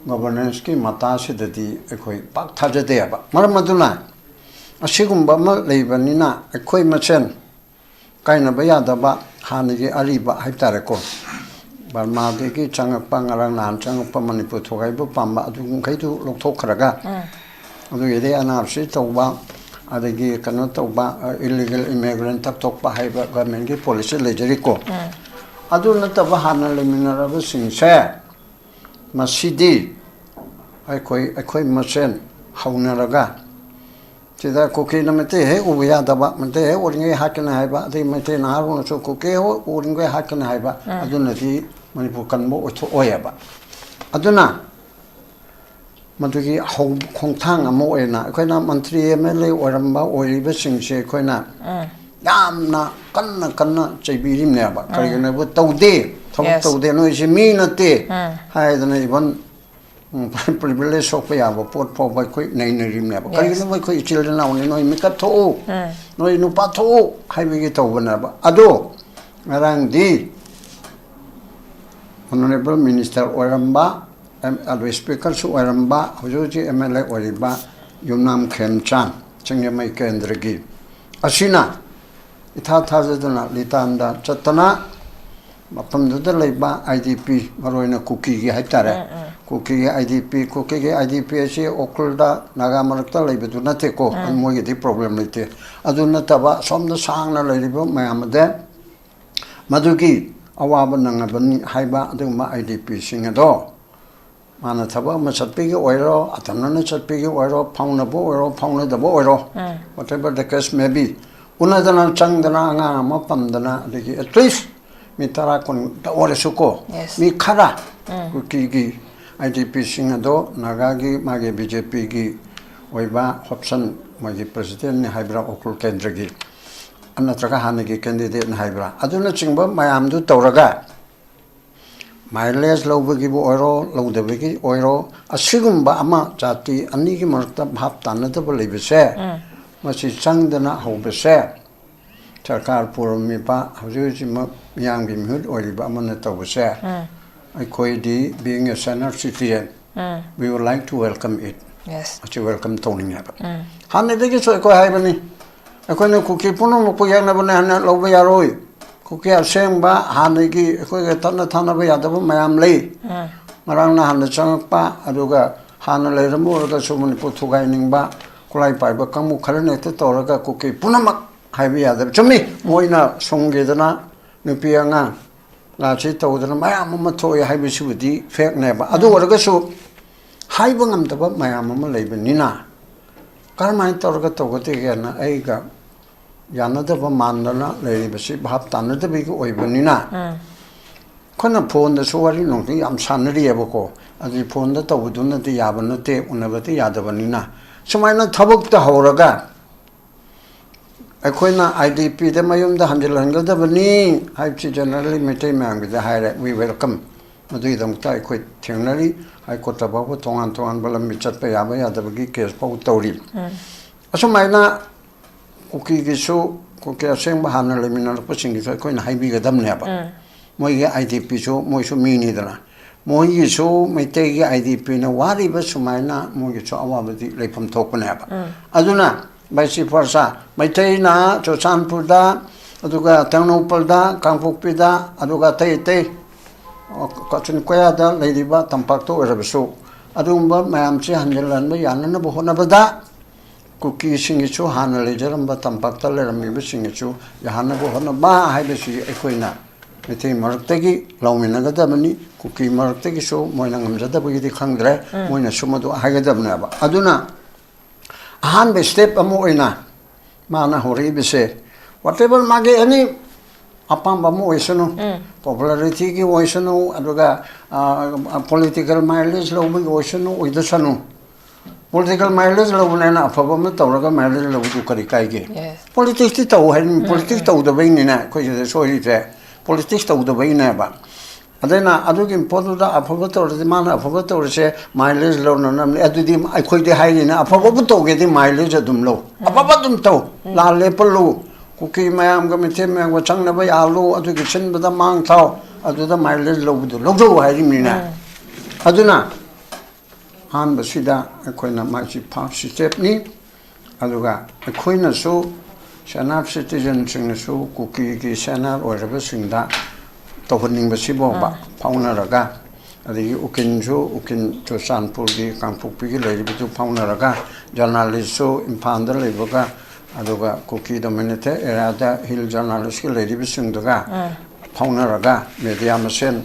governance ꯀꯤ ꯃꯇꯥꯁꯤꯗꯗꯤ ꯑꯩꯈꯣꯏ ꯄꯥꯛ ꯊꯥꯖꯗꯦꯕ꯫ ꯃꯔꯝ ꯑꯗꯨꯅ ꯑꯁꯤꯒꯨꯝꯕ ꯑꯃ ꯂꯩꯕꯅꯤꯅ ꯑꯩꯈꯣꯏ ꯃꯁꯦꯟ ꯀꯥꯏꯅꯕ ꯌꯥꯗꯕ ꯍꯥꯟꯅꯒꯤ ꯑꯔꯤꯕ ꯍꯥꯏꯕ ꯇꯥꯔꯦꯀꯣ, ꯕꯔꯃꯥꯗꯒꯤ ꯆꯪꯉꯛꯄ, ꯉꯔꯥꯡ ꯅꯍꯥꯟ ꯆꯪꯉꯛꯄ ꯃꯅꯤꯄꯨꯔ ꯊꯣꯒꯥꯏꯕ ꯄꯥꯝꯕ ꯑꯗꯨ ꯃꯈꯩꯗꯨ ꯂꯧꯊꯣꯛꯈ꯭ꯔꯒ, ꯑꯗꯨꯒꯤꯗꯤ ꯑꯦꯟ ꯑꯥꯔ ꯁꯤ ꯇꯧꯕ, ꯑꯗꯒꯤ ꯀꯩꯅꯣ ꯇꯧꯕ, illegal immigrant ꯇꯛꯊꯣꯛꯄ ꯍꯥꯏꯕ government ꯀꯤ policy ꯂꯩꯖꯔꯤꯀꯣ꯫ ꯑꯗꯨ ꯅꯠꯇꯕ ꯍꯥꯟꯅ ꯂꯩꯃꯤꯟꯅꯔꯕꯁꯤꯡꯁꯦ, ꯃꯁꯤꯗꯤ ꯑꯩꯈꯣꯏ, ꯑꯩꯈꯣꯏ ꯃꯁꯦꯟ ꯍꯧꯅꯔꯒ, ꯁꯤꯗ ꯀꯨꯀꯤꯅ ꯃꯩꯇꯩ ꯍꯦꯛ ꯎꯕ ꯌꯥꯗꯕ, ꯃꯩꯇꯩ ꯍꯦꯛ ꯎꯔꯤꯉꯩ ꯍꯥꯠꯀꯅꯤ ꯍꯥꯏꯕ, ꯑꯗꯩ ꯃꯩꯇꯩ ꯅꯍꯥꯔꯣꯜꯅꯁꯨ ꯀꯨꯀꯤ ꯍꯦꯛ ꯎꯔꯤꯉꯩ ꯍꯥꯠꯀꯅꯤ ꯍꯥꯏꯕ, ꯑꯗꯨꯅꯗꯤ ꯃꯅꯤꯄꯨꯔ ꯀꯟꯕ ꯑꯣꯏꯊꯣꯛꯑꯣꯏꯑꯕ꯫ ꯑꯗꯨꯅ ꯃꯗꯨꯒꯤ ꯍꯧ-, ꯈꯣꯡꯊꯥꯡ ꯑꯃ ꯑꯣꯏꯅ ꯑꯩꯈꯣꯏꯅ ꯃꯟꯇ꯭ꯔꯤ ꯑꯦꯝ ꯑꯦꯜ ꯑꯦ ꯑꯣꯏꯔꯝꯕ, ꯑꯣꯏꯔꯤꯕꯁꯤꯡꯁꯦ ꯑꯩꯈꯣꯏꯅ ꯌꯥꯝꯅ ꯀꯟꯅ ꯀꯟꯅ ꯆꯩꯕꯤꯔꯤꯕꯅꯦꯕ꯫ ꯀꯔꯤꯒꯤꯅꯣꯕ? ꯇꯧꯗꯦ, ꯊꯕꯛ Yes. ꯇꯧꯗꯦ, ꯅꯣꯏꯁꯦ ꯃꯤ ꯅꯠꯇꯦ ꯎꯝ. ꯍꯥꯏꯗꯅ, even privilege ꯁꯣꯛꯄ ꯌꯥꯕ ꯄꯣꯠ ꯐꯥꯎꯕ ꯑꯩꯈꯣꯏ ꯅꯩꯅꯔꯤꯕꯅꯦꯕ꯫ Yes. ꯀꯔꯤꯒꯤꯅꯣ? ꯑꯩꯈꯣꯏ ꯏꯆꯤꯜ ꯏꯅꯥꯎꯅꯤ, ꯅꯣꯏ ꯃꯤꯀꯞ ꯊꯣꯛꯎ, ꯎꯝ. ꯅꯣꯏ ꯅꯨꯄꯥ ꯊꯣꯛꯎ ꯍꯥꯏꯕꯒꯤ ꯇꯧꯕꯅꯦꯕ꯫ ꯑꯗꯣ ꯉꯔꯥꯡꯗꯤ Honourable Minister ꯑꯣꯏꯔꯝꯕ, ꯑꯦꯝ-, ꯑꯗꯨ Speakerꯁꯨ ꯑꯣꯏꯔꯝꯕ, ꯍꯧꯖꯤꯛ ꯍꯧꯖꯤꯛ M L A ꯑꯣꯏꯔꯤꯕ ꯌꯨꯝꯅꯥꯝ ꯈꯦꯝꯆꯥꯟ, ꯁꯤꯡꯖꯃꯩ ꯀꯦꯟꯗ꯭ꯔꯒꯤ, ꯑꯁꯤꯅ ꯏꯊꯥ ꯊꯥꯖꯗꯅ ꯂꯤꯇꯥꯟꯗ ꯆꯠꯇꯅ ꯃꯐꯝꯗꯨꯗ ꯂꯩꯕ I D P, ꯃꯔꯨꯑꯣꯏꯅ ꯀꯨꯀꯤꯒꯤ ꯍꯥꯏꯇꯥꯔꯦ, ꯀꯨꯀꯤꯒꯤ I D P, ꯀꯨꯀꯤꯒꯤ I D P ꯑꯁꯤ ꯎꯈ꯭ꯔꯨꯜꯗ ꯅꯥꯒꯥ ꯃꯔꯛꯇ ꯂꯩꯕꯗꯨ ꯅꯠꯇꯦꯀꯣ, ꯃꯣꯏꯒꯤꯗꯤ problem ꯂꯩꯇꯦ꯫ ꯑꯗꯨ ꯅꯠꯇꯕ ꯑꯁꯣꯝꯗ ꯁꯥꯡꯅ ꯂꯩꯔꯤꯕ ꯃꯌꯥꯝ ꯑꯗ ꯃꯗꯨꯒꯤ ꯑꯋꯥꯕ ꯅꯪꯉꯕꯅꯤ ꯍꯥꯏꯕ ꯑꯗꯨꯒꯨꯝꯕ I DPꯁꯤꯡ ꯑꯗꯣ ꯃꯥꯅ ꯊꯕꯛ ꯑꯃ ꯆꯠꯄꯤꯒꯤ ꯑꯣꯏꯔꯣ, ꯑꯇꯝꯅꯅ ꯆꯠꯄꯤꯒꯤ ꯑꯣꯏꯔꯣ, ꯐꯥꯎꯅꯕ ꯑꯣꯏꯔꯣ, ꯐꯥꯎꯅꯗꯕ ꯑꯣꯏꯔꯣ, whatever the case may be, ꯎꯅꯗꯅ ꯆꯪꯗꯅ ꯑꯉꯥꯡ ꯑꯃ ꯄꯝꯗꯅ, ꯑꯗꯒꯤ at least ꯃꯤ ꯇꯔꯥ ꯀꯨꯟꯇ ꯑꯣꯏꯔꯁꯨꯀꯣ, Yes. ꯃꯤ ꯈꯔ ꯀꯨꯀꯤꯒꯤ I D Pꯁꯤꯡ ꯑꯗꯣ ꯅꯥꯒꯥꯒꯤ ꯃꯥꯒꯤ B J Pꯒꯤ ꯑꯣꯏꯕ ꯍꯣꯞꯁꯟ, ꯃꯣꯏꯒꯤ Presidentꯅꯤ ꯍꯥꯏꯕ꯭ꯔꯥ, ꯎꯈ꯭ꯔꯨꯜ ꯀꯦꯟꯗ꯭ꯔꯒꯤ, ꯅꯠꯇ꯭ꯔꯒ ꯍꯥꯟꯅꯒꯤ candidateꯅꯤ ꯍꯥꯏꯕ꯭ꯔꯥ, ꯑꯗꯨꯅꯆꯤꯡꯕ ꯃꯌꯥꯝꯗꯨ ꯇꯧꯔꯒ mileage ꯂꯧꯕꯒꯤꯕꯨ ꯑꯣꯏꯔꯣ, ꯂꯧꯗꯕꯒꯤ ꯑꯣꯏꯔꯣ, ꯑꯁꯤꯒꯨꯝꯕ ꯑꯃ ꯖꯥꯇꯤ ꯑꯅꯤꯒꯤ ꯃꯔꯛꯇ ꯚꯥꯞ ꯇꯥꯅꯗꯕ ꯂꯩꯕꯁꯦ, ꯃꯁꯤ ꯆꯪꯗꯅ ꯍꯧꯕꯁꯦ ꯁꯔꯀꯥꯔ ꯄꯨꯔꯝꯃꯤꯕ, ꯍꯧꯖꯤꯛ ꯍꯧꯖꯤꯛꯃꯛ ꯃꯤꯌꯥꯝꯒꯤ ꯃꯤꯍꯨꯠ ꯑꯣꯏꯔꯤꯕ ꯑꯃꯅ ꯇꯧꯕꯁꯦ, ꯑꯩꯈꯣꯏꯗꯤ being a senior citizen, we would like to welcome it. Yes. ꯑꯁꯤ welcome ꯇꯧꯅꯤꯡꯉꯦꯕ꯫ ꯍꯥꯟꯅꯗꯒꯤꯁꯨ ꯑꯩꯈꯣꯏ ꯍꯥꯏꯕꯅꯤ, ꯑꯩꯈꯣꯏꯅ ꯀꯨꯀꯤ ꯄꯨꯝꯅꯃꯛꯄꯨ ꯌꯦꯛꯅꯕꯅꯦ ꯍꯥꯏꯅ ꯂꯧꯕ ꯌꯥꯔꯣꯏ꯫ ꯀꯨꯀꯤ ꯑꯁꯦꯡꯕ ꯍꯥꯟꯅꯒꯤ ꯑꯩꯈꯣꯏꯒ ꯇꯠꯅ ꯊꯥꯅꯕ ꯌꯥꯗꯕ ꯃꯌꯥꯝ ꯂꯩ꯫ ꯉꯔꯥꯡ ꯅꯍꯥꯟꯗ ꯆꯪꯉꯛꯄ, ꯑꯗꯨꯒ ꯍꯥꯟꯅ ꯂꯩꯔꯝꯕ ꯑꯣꯏꯔꯒꯁꯨ ꯃꯅꯤꯄꯨꯔ ꯊꯨꯒꯥꯏꯅꯤꯡꯕ, ꯈꯨꯠꯂꯥꯏ ꯄꯥꯏꯕ ꯀꯥꯡꯕꯨ ꯈꯔꯅ ꯍꯦꯛꯇ ꯇꯧꯔꯒ ꯀꯨꯀꯤ ꯄꯨꯝꯅꯃꯛ ꯍꯥꯏꯕ ꯌꯥꯗꯕ꯫ ꯆꯨꯝꯃꯤ, ꯃꯣꯏꯅ ꯁꯨꯝꯈꯤꯗꯅ ꯅꯨꯄꯤ ꯑꯉꯥꯡ ꯂꯥꯁꯤ ꯇꯧꯗꯅ ꯃꯌꯥꯝ ꯑꯃ ꯊꯣꯛꯑꯦ ꯍꯥꯏꯕꯁꯤꯕꯨꯗꯤ factꯅꯦꯕ꯫ ꯑꯗꯨ ꯑꯣꯏꯔꯒꯁꯨ ꯍꯥꯏꯕ ꯉꯝꯗꯕ ꯃꯌꯥꯝ ꯑꯃ ꯂꯩꯕꯅꯤꯅ, ꯀꯔꯝꯍꯥꯏꯅ ꯇꯧꯔꯒ ꯇꯧꯒꯗꯒꯦꯅ ꯑꯩꯒ ꯌꯥꯅꯗꯕ ꯃꯥꯟꯗꯅ ꯂꯩꯔꯤꯕꯁꯤ ꯚꯥꯞ ꯇꯥꯅꯗꯕꯒꯤ ꯑꯣꯏꯕꯅꯤꯅ, ꯑꯩꯈꯣꯏꯅ phoneꯗꯁꯨ ꯋꯥꯔꯤ ꯅꯨꯡꯇꯤ ꯌꯥꯝ ꯁꯥꯟꯅꯔꯤꯑꯕꯀꯣ꯫ ꯑꯗꯨꯗꯤ phoneꯗ ꯇꯧꯕꯗꯨꯅꯗꯤ ꯌꯥꯕ ꯅꯠꯇꯦ, ꯎꯅꯕꯗꯤ ꯌꯥꯗꯕꯅꯤꯅ꯫ ꯁꯨꯃꯥꯏꯅ ꯊꯕꯛꯇ ꯍꯧꯔꯒ ꯑꯩꯈꯣꯏꯅ ꯑꯥꯏ ꯗꯤ ꯄꯤꯗ ꯃꯌꯨꯝꯗ ꯍꯟꯖꯤꯜꯍꯟꯒꯗꯕꯅꯤ ꯍꯥꯏꯕꯁꯤ generally ꯃꯩꯇꯩ ꯃꯌꯥꯝꯒꯤꯗ ꯍꯥꯏꯔꯦ, we welcome꯫ ꯃꯗꯨꯒꯤꯗꯃꯛꯇ ꯑꯩꯈꯣꯏ ꯊꯦꯡꯅꯔꯤ꯫ ꯍꯥꯏ ꯀꯣꯔꯠꯇ ꯐꯥꯎꯕ ꯇꯣꯉꯥꯟ ꯇꯣꯉꯥꯟꯕ ꯂꯝꯕꯤ ꯆꯠꯄ ꯌꯥꯕ ꯌꯥꯗꯕꯒꯤ ꯀꯦꯁ ꯐꯥꯎ ꯇꯧꯔꯤ꯫ ꯑꯁꯨꯃꯥꯏꯅ ꯀꯨꯀꯤꯒꯤꯁꯨ, ꯀꯨꯀꯤ ꯑꯁꯦꯡꯕ ꯍꯥꯟꯅ ꯂꯩꯃꯤꯟꯅꯔꯛꯄꯁꯤꯡꯒꯤꯁꯨ ꯑꯩꯈꯣꯏꯅ ꯍꯥꯏꯕꯤꯒꯗꯕꯅꯦꯕ꯫ ꯃꯣꯏꯒꯤ ꯑꯥꯏ ꯗꯤ ꯄꯤꯁꯨ, ꯃꯣꯏꯁꯨ ꯃꯤꯅꯤꯗꯅ, ꯃꯣꯏꯒꯤꯁꯨ ꯃꯩꯇꯩꯒꯤ ꯑꯥꯏ ꯗꯤ ꯄꯤꯅ ꯋꯥꯔꯤꯕ ꯁꯨꯃꯥꯏꯅ ꯃꯣꯏꯒꯤꯁꯨ ꯑꯋꯥꯕꯗꯤ ꯂꯩꯐꯝ ꯊꯣꯛꯄꯅꯦꯕ꯫ ꯑꯗꯨꯅ vice versa, ꯃꯩꯇꯩꯅ ꯆꯨꯔꯆꯥꯟꯄꯨꯔꯗ, ꯑꯗꯨꯒ ꯇꯦꯡꯅꯧꯄꯜꯗ, ꯀꯥꯡꯄꯣꯛꯄꯤꯗ, ꯑꯗꯨꯒ ꯑꯇꯩ ꯑꯇꯩ, ꯑ, ꯀꯥꯆꯤꯟ ꯀꯣꯌꯥꯗ ꯂꯩꯔꯤꯕ ꯇꯝꯄꯥꯛꯇ ꯑꯣꯏꯔꯕꯁꯨ, ꯑꯗꯨꯒꯨꯝꯕ ꯃꯌꯥꯝꯁꯤ ꯍꯟꯖꯤꯜꯍꯟꯕ ꯌꯥꯅꯅꯕ ꯍꯣꯠꯅꯕꯗ, ꯀꯨꯀꯤꯁꯤꯡꯒꯤꯁꯨ, ꯍꯥꯟꯅ ꯂꯩꯖꯔꯝꯕ ꯇꯝꯄꯥꯛꯇ ꯂꯩꯔꯝꯃꯤꯕꯁꯤꯡꯒꯤꯁꯨ ꯌꯥꯍꯟꯅꯕ ꯍꯣꯠꯅꯕ ꯍꯥꯏꯕꯁꯤ ꯑꯩꯈꯣꯏꯅ ꯃꯩꯇꯩ ꯃꯔꯛꯇꯒꯤ ꯂꯧꯃꯤꯟꯅꯒꯗꯕꯅꯤ꯫ ꯀꯨꯀꯤ ꯃꯔꯛꯇꯒꯤꯁꯨ ꯃꯣꯏꯅ ꯉꯝꯖꯗꯕꯒꯤꯗꯤ ꯈꯪꯗ꯭ꯔꯦ, ꯃꯣꯏꯅꯁꯨ ꯃꯗꯨ ꯍꯥꯏꯒꯗꯕꯅꯦꯕ꯫ ꯑꯗꯨꯅ ꯑꯍꯥꯟꯕ step ꯑꯃ ꯑꯣꯏꯅ ꯃꯥꯅ ꯍꯧꯔꯛꯏꯕꯁꯦ, whatever ꯃꯥꯒꯤ any ꯑꯄꯥꯝꯕ ꯑꯃ ꯑꯣꯏꯁꯅꯨ, popularityꯒꯤ ꯑꯣꯏꯁꯅꯨ, ꯑꯗꯨꯒ ꯄꯣꯂꯤꯇꯤꯀꯦꯜ ꯃꯥꯏꯂꯦꯖ ꯂꯧꯕꯒꯤ ꯑꯣꯏꯁꯅꯨ, ꯑꯣꯏꯗꯁꯅꯨ, ꯄꯣꯂꯤꯇꯤꯀꯦꯜ ꯃꯥꯏꯂꯦꯖ ꯂꯧꯕꯅꯦꯅ ꯑꯐꯕ ꯑꯃ ꯇꯧꯔꯒ ꯃꯥꯏꯂꯦꯖ ꯂꯧꯕꯗꯨ ꯀꯔꯤ ꯀꯥꯏꯒꯦ? Yes. ꯄꯣꯂꯤꯇꯤꯛꯁꯇꯤ ꯇꯧ ꯍꯥꯏꯅꯤ꯫ ꯄꯣꯂꯤꯇꯤꯛꯁ ꯇꯧꯗꯕꯩꯅꯤꯅꯦ ꯑꯩꯈꯣꯏ ꯁꯤꯗ ꯁꯣꯏꯔꯤꯁꯦ꯫ ꯄꯣꯂꯤꯇꯤꯛꯁ ꯇꯧꯗꯕꯩꯅꯦꯕ꯫ ꯑꯗꯨꯅ ꯑꯗꯨꯒꯤ ꯄꯣꯠꯇꯨꯗ ꯑꯐꯕ ꯇꯧꯔꯗꯤ, ꯃꯥꯅ ꯑꯐꯕ ꯇꯧꯔꯤꯁꯦ ꯃꯥꯏꯂꯦꯖ ꯂꯧꯅꯅꯕꯅꯤ꯫ ꯑꯗꯨꯗꯤ ꯑꯩꯈꯣꯏꯗꯤ ꯍꯥꯏꯔꯤꯅꯦ, ꯑꯐꯕꯕꯨ ꯇꯧꯒꯦꯗꯤ ꯃꯥꯏꯂꯦꯖ ꯑꯗꯨꯝ ꯂꯧ, ꯑꯐꯕ ꯑꯗꯨꯝ ꯇꯧ, ꯂꯥꯜ ꯂꯦꯞꯄꯜꯂꯨ, ꯀꯨꯀꯤ ꯃꯌꯥꯝꯒ ꯃꯩꯇꯩ ꯃꯌꯥꯝꯒ ꯆꯪꯅꯕ ꯌꯥꯍꯜꯂꯨ, ꯑꯗꯨꯒꯤ ꯁꯤꯟꯕꯗ ꯃꯥꯡ ꯊꯥꯎ, ꯑꯗꯨꯗ ꯃꯥꯏꯂꯦꯖ ꯂꯧꯕꯗꯨ ꯂꯧꯖꯧ ꯍꯥꯏꯔꯤꯕꯅꯤꯅꯦ꯫ ꯑꯗꯨꯅ ꯑꯍꯥꯟꯕꯁꯤꯗ ꯑꯩꯈꯣꯏꯅ ꯃꯥꯁꯤ ꯐꯥꯔꯁ ꯁ꯭ꯇꯦꯞꯅꯤ꯫ ꯑꯗꯨꯒ ꯑꯩꯈꯣꯏꯅꯁꯨ, ꯁꯦꯅꯥꯞ ꯁꯤꯇꯤꯖꯟꯁꯤꯡꯅꯁꯨ ꯀꯨꯀꯤꯒꯤ ꯁꯦꯅꯥꯞ ꯑꯣꯏꯔꯕꯁꯤꯡꯗ ꯇꯧꯍꯟꯅꯤꯡꯕꯁꯤꯐꯥꯎꯕ ꯐꯥꯎꯅꯔꯒ, ꯑꯗꯒꯤ ꯎꯀꯤꯜꯁꯨ, ꯎꯀꯤꯜ ꯆꯨꯔꯆꯥꯟꯄꯨꯔꯒꯤ, ꯀꯥꯡꯄꯣꯛꯄꯤꯒꯤ ꯂꯩꯔꯤꯕꯗꯨ ꯐꯥꯎꯅꯔꯒ, ꯖꯔꯅꯥꯂꯤꯁꯁꯨ ꯏꯝꯐꯥꯜꯗ ꯂꯩꯕꯒ, ꯑꯗꯨꯒ ꯀꯨꯀꯤ ꯗꯣꯃꯤꯅꯦꯇꯦꯗ ꯑꯦꯔꯤꯌꯥꯗ ꯍꯤꯜ ꯖꯔꯅꯥꯂꯤꯁꯀꯤ ꯂꯩꯔꯤꯕꯁꯤꯡꯗꯨꯒ ꯐꯥꯎꯅꯔꯒ, ꯃꯦꯗꯤꯌꯥ ꯃꯁꯦꯟ,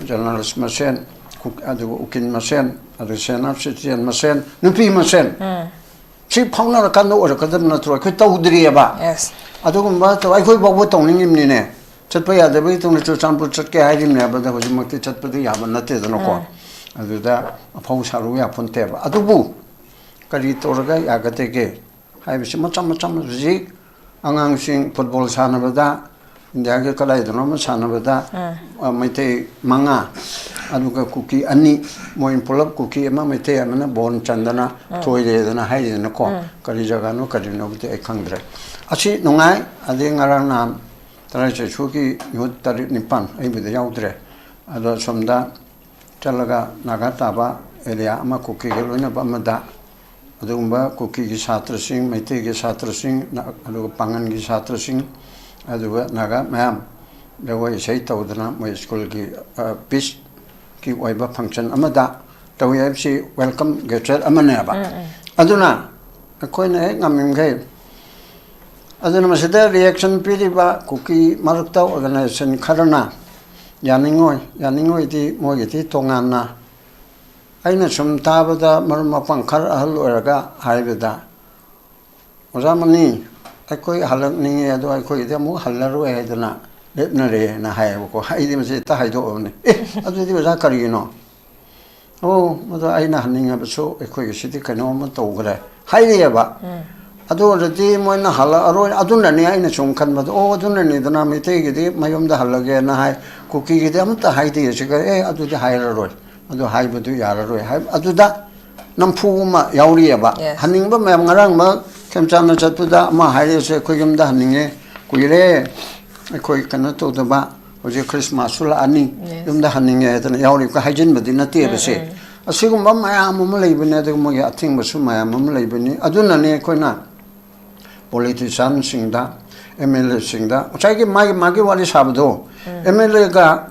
ꯖꯔꯅꯥꯂꯤꯁ ꯃꯁꯦꯟ, ꯀꯨꯛ-, ꯑꯗꯨꯒ ꯎꯀꯤꯜ ꯃꯁꯦꯟ, ꯑꯗꯨꯒ ꯁꯦꯅꯥꯞ ꯁꯤꯇꯤꯖꯟ ꯃꯁꯦꯟ, ꯅꯨꯄꯤ ꯃꯁꯦꯟ, ꯁꯤ ꯐꯥꯎꯅꯔꯀꯥꯟꯗ ꯑꯣꯏꯔꯛꯀꯗꯕ ꯅꯠꯇ꯭ꯔꯣ? ꯑꯩꯈꯣꯏ ꯇꯧꯗ꯭ꯔꯤꯑꯕ꯫ Yes. ꯑꯗꯨꯒꯨꯝꯕ ꯇꯧ-, ꯑꯩꯈꯣꯏ ꯐꯥꯎꯕ ꯇꯧꯅꯤꯡꯉꯤꯕꯅꯤꯅꯦ꯫ ꯆꯠꯄ ꯌꯥꯗꯕꯒꯤ ꯇꯧꯅ ꯆꯨꯔꯆꯥꯟꯄꯨꯔ ꯆꯠꯀꯦ ꯍꯥꯏꯔꯤꯕꯅꯦꯕꯗ ꯍꯧꯖꯤꯛꯃꯛꯇꯤ ꯆꯠꯄꯗꯤ ꯌꯥꯕ ꯅꯠꯇꯦꯗꯅꯀꯣ꯫ ꯑꯗꯨꯗ ꯑꯐꯧ ꯁꯥꯔꯨ ꯌꯥꯄꯣꯟꯇꯦꯕ꯫ ꯑꯗꯨꯕꯨ ꯀꯔꯤ ꯇꯧꯔꯒ ꯌꯥꯒꯗꯒꯦ ꯍꯥꯏꯕꯁꯤ ꯃꯆꯥ ꯃꯆꯥ ꯍꯧꯖꯤꯛ ꯑꯉꯥꯡꯁꯤꯡ ꯐꯨꯠꯕꯣꯜ ꯁꯥꯟꯅꯕꯗ, ꯏꯟꯗꯤꯌꯥꯒꯤ ꯀꯗꯥꯏꯗꯅꯣ ꯑꯃ ꯁꯥꯟꯅꯕꯗ, ꯑ, ꯃꯩꯇꯩ ꯃꯉꯥ, ꯑꯗꯨꯒ ꯀꯨꯀꯤ ꯑꯅꯤ, ꯃꯣꯏ ꯄꯨꯂꯞ ꯀꯨꯀꯤ ꯑꯃ, ꯃꯩꯇꯩ ꯑꯃꯅ ꯕꯣꯟ ꯆꯟꯗꯅ ꯊꯣꯏꯔꯦꯗꯅ ꯍꯥꯏꯔꯤꯗꯅꯀꯣ꯫ ꯀꯔꯤ ꯖꯒꯥꯅꯣ ꯀꯔꯤꯅꯣꯕꯨꯗꯤ ꯑꯩ ꯈꯪꯗ꯭ꯔꯦ꯫ ꯑꯁꯤ ꯅꯨꯡꯉꯥꯏ꯫ ꯑꯗꯩ ꯉꯔꯥꯡ ꯅꯍꯥꯟ ꯇꯔꯥꯏ ꯆꯩꯁꯨꯒꯤ ꯌꯨꯠ ꯇꯔꯦꯠ ꯅꯤꯄꯥꯟ, ꯑꯩꯕꯨꯗꯤ ꯌꯥꯎꯗ꯭ꯔꯦ, ꯑꯗꯣ ꯑꯁꯣꯝꯗ ꯆꯠꯂꯒ ꯅꯥꯒꯥ ꯇꯥꯕ ꯑꯦꯔꯤꯌꯥ ꯑꯃ, ꯀꯨꯀꯤꯒ ꯂꯣꯏꯅꯕ ꯑꯃꯗ, ꯑꯗꯨꯒꯨꯝꯕ ꯀꯨꯀꯤꯒꯤ ꯁꯥꯇ꯭ꯔꯁꯤꯡ, ꯃꯩꯇꯩꯒꯤ ꯁꯥꯇ꯭ꯔꯁꯤꯡ, ꯅ-, ꯑꯗꯨꯒ ꯄꯥꯡꯒꯟꯒꯤ ꯁꯥꯇ꯭ꯔꯁꯤꯡ, ꯑꯗꯨꯒ ꯅꯥꯒꯥ ꯃꯌꯥꯝ ꯖꯒꯣꯏ ꯏꯁꯩ ꯇꯧꯗꯅ ꯃꯣꯏ ꯁ꯭ꯀꯨꯜꯒꯤ, ꯑ, ꯄꯤꯁꯀꯤ ꯑꯣꯏꯕ ꯐꯪꯁꯟ ꯑꯃꯗ ꯇꯧꯏ ꯍꯥꯏꯕꯁꯤ ꯋꯦꯜꯀꯝ ꯒꯦꯁꯆꯔ ꯑꯃꯅꯦꯕ꯫ ꯑꯗꯨꯅ ꯑꯩꯈꯣꯏꯅ ꯍꯦꯛ ꯉꯝꯃꯤꯃꯈꯩ, ꯑꯗꯨꯅ ꯃꯁꯤꯗ ꯔꯤꯌꯦꯛꯁꯟ ꯄꯤꯔꯤꯕ ꯀꯨꯀꯤ ꯃꯔꯛꯇ ꯑꯣꯔꯒꯅꯥꯏꯖꯦꯁꯟ ꯈꯔꯅ ꯌꯥꯅꯤꯡꯉꯣꯏ, ꯌꯥꯅꯤꯡꯉꯣꯏꯗꯤ ꯃꯣꯏꯒꯤꯗꯤ ꯇꯣꯉꯥꯟꯅ꯫ ꯑꯩꯅ ꯁꯨꯝ ꯇꯥꯕꯗ ꯃꯔꯨꯞ ꯃꯄꯥꯡ ꯈꯔ ꯑꯍꯜ ꯑꯣꯏꯔꯒ ꯍꯥꯏꯕꯗ, "ꯑꯣꯖꯥ ꯃꯅꯤ, ꯑꯩꯈꯣꯏ ꯍꯜꯂꯛꯅꯤꯡꯉꯦ, ꯑꯗꯣ ꯑꯩꯈꯣꯏꯒꯤꯗꯤ ꯑꯃꯨꯛ ꯍꯜꯂꯔꯣꯏ ꯍꯥꯏꯗꯅ ꯂꯦꯞꯅꯔꯦꯅ" ꯍꯥꯏꯌꯦꯕꯀꯣ꯫ ꯑꯩꯗꯤ ꯃꯁꯤ ꯍꯦꯛꯇ ꯍꯥꯏꯗꯣꯛꯑꯕꯅꯤ꯫ "ꯑꯦ, ꯑꯗꯨꯗꯤ ꯑꯣꯖꯥ ꯀꯔꯤꯒꯤꯅꯣ?" "ꯑꯣ, ꯃꯗꯨ ꯑꯩꯅ ꯍꯟꯅꯤꯡꯉꯕꯁꯨ ꯑꯩꯈꯣꯏꯒꯤꯁꯤꯗꯤ ꯀꯩꯅꯣꯝꯃ ꯇꯧꯈ꯭ꯔꯦ" ꯍꯥꯏꯔꯤꯑꯕ꯫ ꯑꯗꯨ ꯑꯣꯏꯔꯗꯤ ꯃꯣꯏꯅ ꯍꯜꯂꯛꯑꯔꯣꯏ꯫ ꯑꯗꯨꯅꯅꯦ ꯑꯩꯅ ꯁꯨꯝ ꯈꯟꯕꯗ, "ꯑꯣ, ꯑꯗꯨꯅꯅꯤꯗꯅ ꯃꯩꯇꯩꯒꯤꯗꯤ ꯃꯌꯨꯝꯗ ꯍꯜꯂꯒꯦꯅ ꯍꯥꯏ, ꯀꯨꯀꯤꯒꯤꯗꯤ ꯑꯃꯠꯇ ꯍꯥꯏꯗꯦ" ꯁꯤꯒ꯫ "ꯑꯦ, ꯑꯗꯨꯗꯤ ꯍꯥꯏꯔꯔꯣꯏ, ꯑꯗꯨ ꯍꯥꯏꯕꯗꯨ ꯌꯥꯔꯔꯣꯏ" ꯍꯥꯏ꯫ ꯑꯗꯨꯗ ꯅꯝꯐꯨ ꯑꯃ ꯌꯥꯎꯔꯤꯑꯕ꯫ Yes. ꯍꯟꯅꯤꯡꯕ ꯃꯌꯥꯝ, ꯉꯔꯥꯡ ꯑꯃ ꯈꯦꯝꯆꯥꯟꯅ ꯆꯠꯄꯗ ꯑꯃ ꯍꯥꯏꯔꯛꯑꯁꯦ, "ꯑꯩꯈꯣꯏ ꯌꯨꯝꯗ ꯍꯟꯅꯤꯡꯉꯦ, ꯀꯨꯏꯔꯦ ꯑꯩꯈꯣꯏ ꯀꯩꯅꯣ ꯇꯧꯗꯕ, ꯍꯧꯖꯤꯛ ꯈ꯭ꯔꯤꯁꯃꯥꯁꯁꯨ ꯂꯥꯛꯑꯅꯤ, Yes. ꯌꯨꯝꯗ ꯍꯟꯅꯤꯡꯉꯦ" ꯍꯥꯏꯗꯅ ꯌꯥꯎꯔꯤꯕ ꯍꯥꯏꯖꯤꯟꯕꯗꯤ ꯅꯠꯇꯦꯕ ꯁꯦ꯫ ꯑꯁꯤꯒꯨꯝꯕ ꯃꯌꯥꯝ ꯑꯃ ꯂꯩꯕꯅꯦ, ꯑꯗꯨꯒ ꯃꯣꯏꯒꯤ ꯑꯊꯤꯡꯕꯁꯨ ꯃꯌꯥꯝ ꯑꯃ ꯂꯩꯕꯅꯤ꯫ ꯑꯗꯨꯅꯅꯦ ꯑꯩꯈꯣꯏꯅ ꯄꯣꯂꯤꯇꯤꯁꯤꯌꯥꯟꯁꯤꯡꯗ, ꯑꯦꯝ ꯑꯦꯜ ꯑꯦꯁꯤꯡꯗ, ꯉꯁꯥꯏꯒꯤ ꯃꯥꯒꯤ, ꯃꯥꯒꯤ ꯋꯥꯔꯤ ꯁꯥꯕꯗꯣ, ꯑꯦꯝ ꯑꯦꯜ ꯑꯦꯒ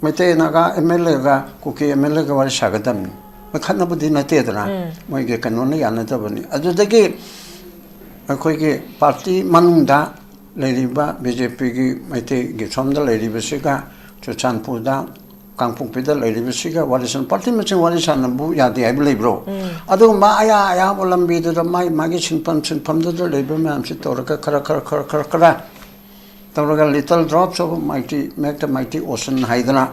ꯃꯩꯇꯩ ꯅꯥꯒꯥ ꯑꯦꯝ ꯑꯦꯜ ꯑꯦꯒ ꯀꯨꯀꯤ ꯑꯦꯝ ꯑꯦꯜ ꯑꯦꯒ ꯋꯥꯔꯤ ꯁꯥꯒꯗꯕꯅꯤ꯫ ꯃꯣꯏ ꯈꯠꯅꯕꯗꯤ ꯅꯠꯇꯦꯗꯅ, ꯃꯣꯏꯒꯤ ꯀꯩꯅꯣꯅ ꯌꯥꯅꯗꯕꯅꯤ꯫ ꯑꯗꯨꯗꯒꯤ ꯑꯩꯈꯣꯏꯒꯤ ꯄꯥꯔꯇꯤ ꯃꯅꯨꯡꯗ ꯂꯩꯔꯤꯕ ꯕꯤ ꯖꯦ ꯄꯤꯒꯤ ꯃꯩꯇꯩꯒꯤ ꯁꯣꯝꯗ ꯂꯩꯔꯤꯕꯁꯤꯒ, ꯆꯨꯔꯆꯥꯟꯄꯨꯔꯗ, ꯀꯥꯡꯄꯣꯛꯄꯤꯗ ꯂꯩꯔꯤꯕꯁꯤꯒ ꯋꯥꯔꯤ ꯁꯥꯟꯅ-, ꯄꯥꯔꯇꯤ ꯃꯁꯦꯟ ꯋꯥꯔꯤ ꯁꯥꯟꯅꯕꯕꯨ ꯌꯥꯗꯦ ꯍꯥꯏꯕ ꯂꯩꯕ꯭ꯔꯣ? ꯑꯗꯨꯒꯨꯝꯕ ꯑꯌꯥ ꯑꯌꯥꯕ ꯂꯝꯕꯤꯗꯨꯗ ꯃꯥꯒꯤ, ꯃꯥꯒꯤ ꯁꯤꯟꯐꯝ, ꯁꯤꯟꯐꯝꯗꯨꯗ ꯂꯩꯕ ꯃꯌꯥꯝꯁꯤ ꯇꯧꯔꯒ ꯈꯔ, ꯈꯔ, ꯈꯔ, ꯈꯔ, ꯈꯔ ꯇꯧꯔꯒ little drops of mighty make the mighty ocean ꯍꯥꯏꯗꯅ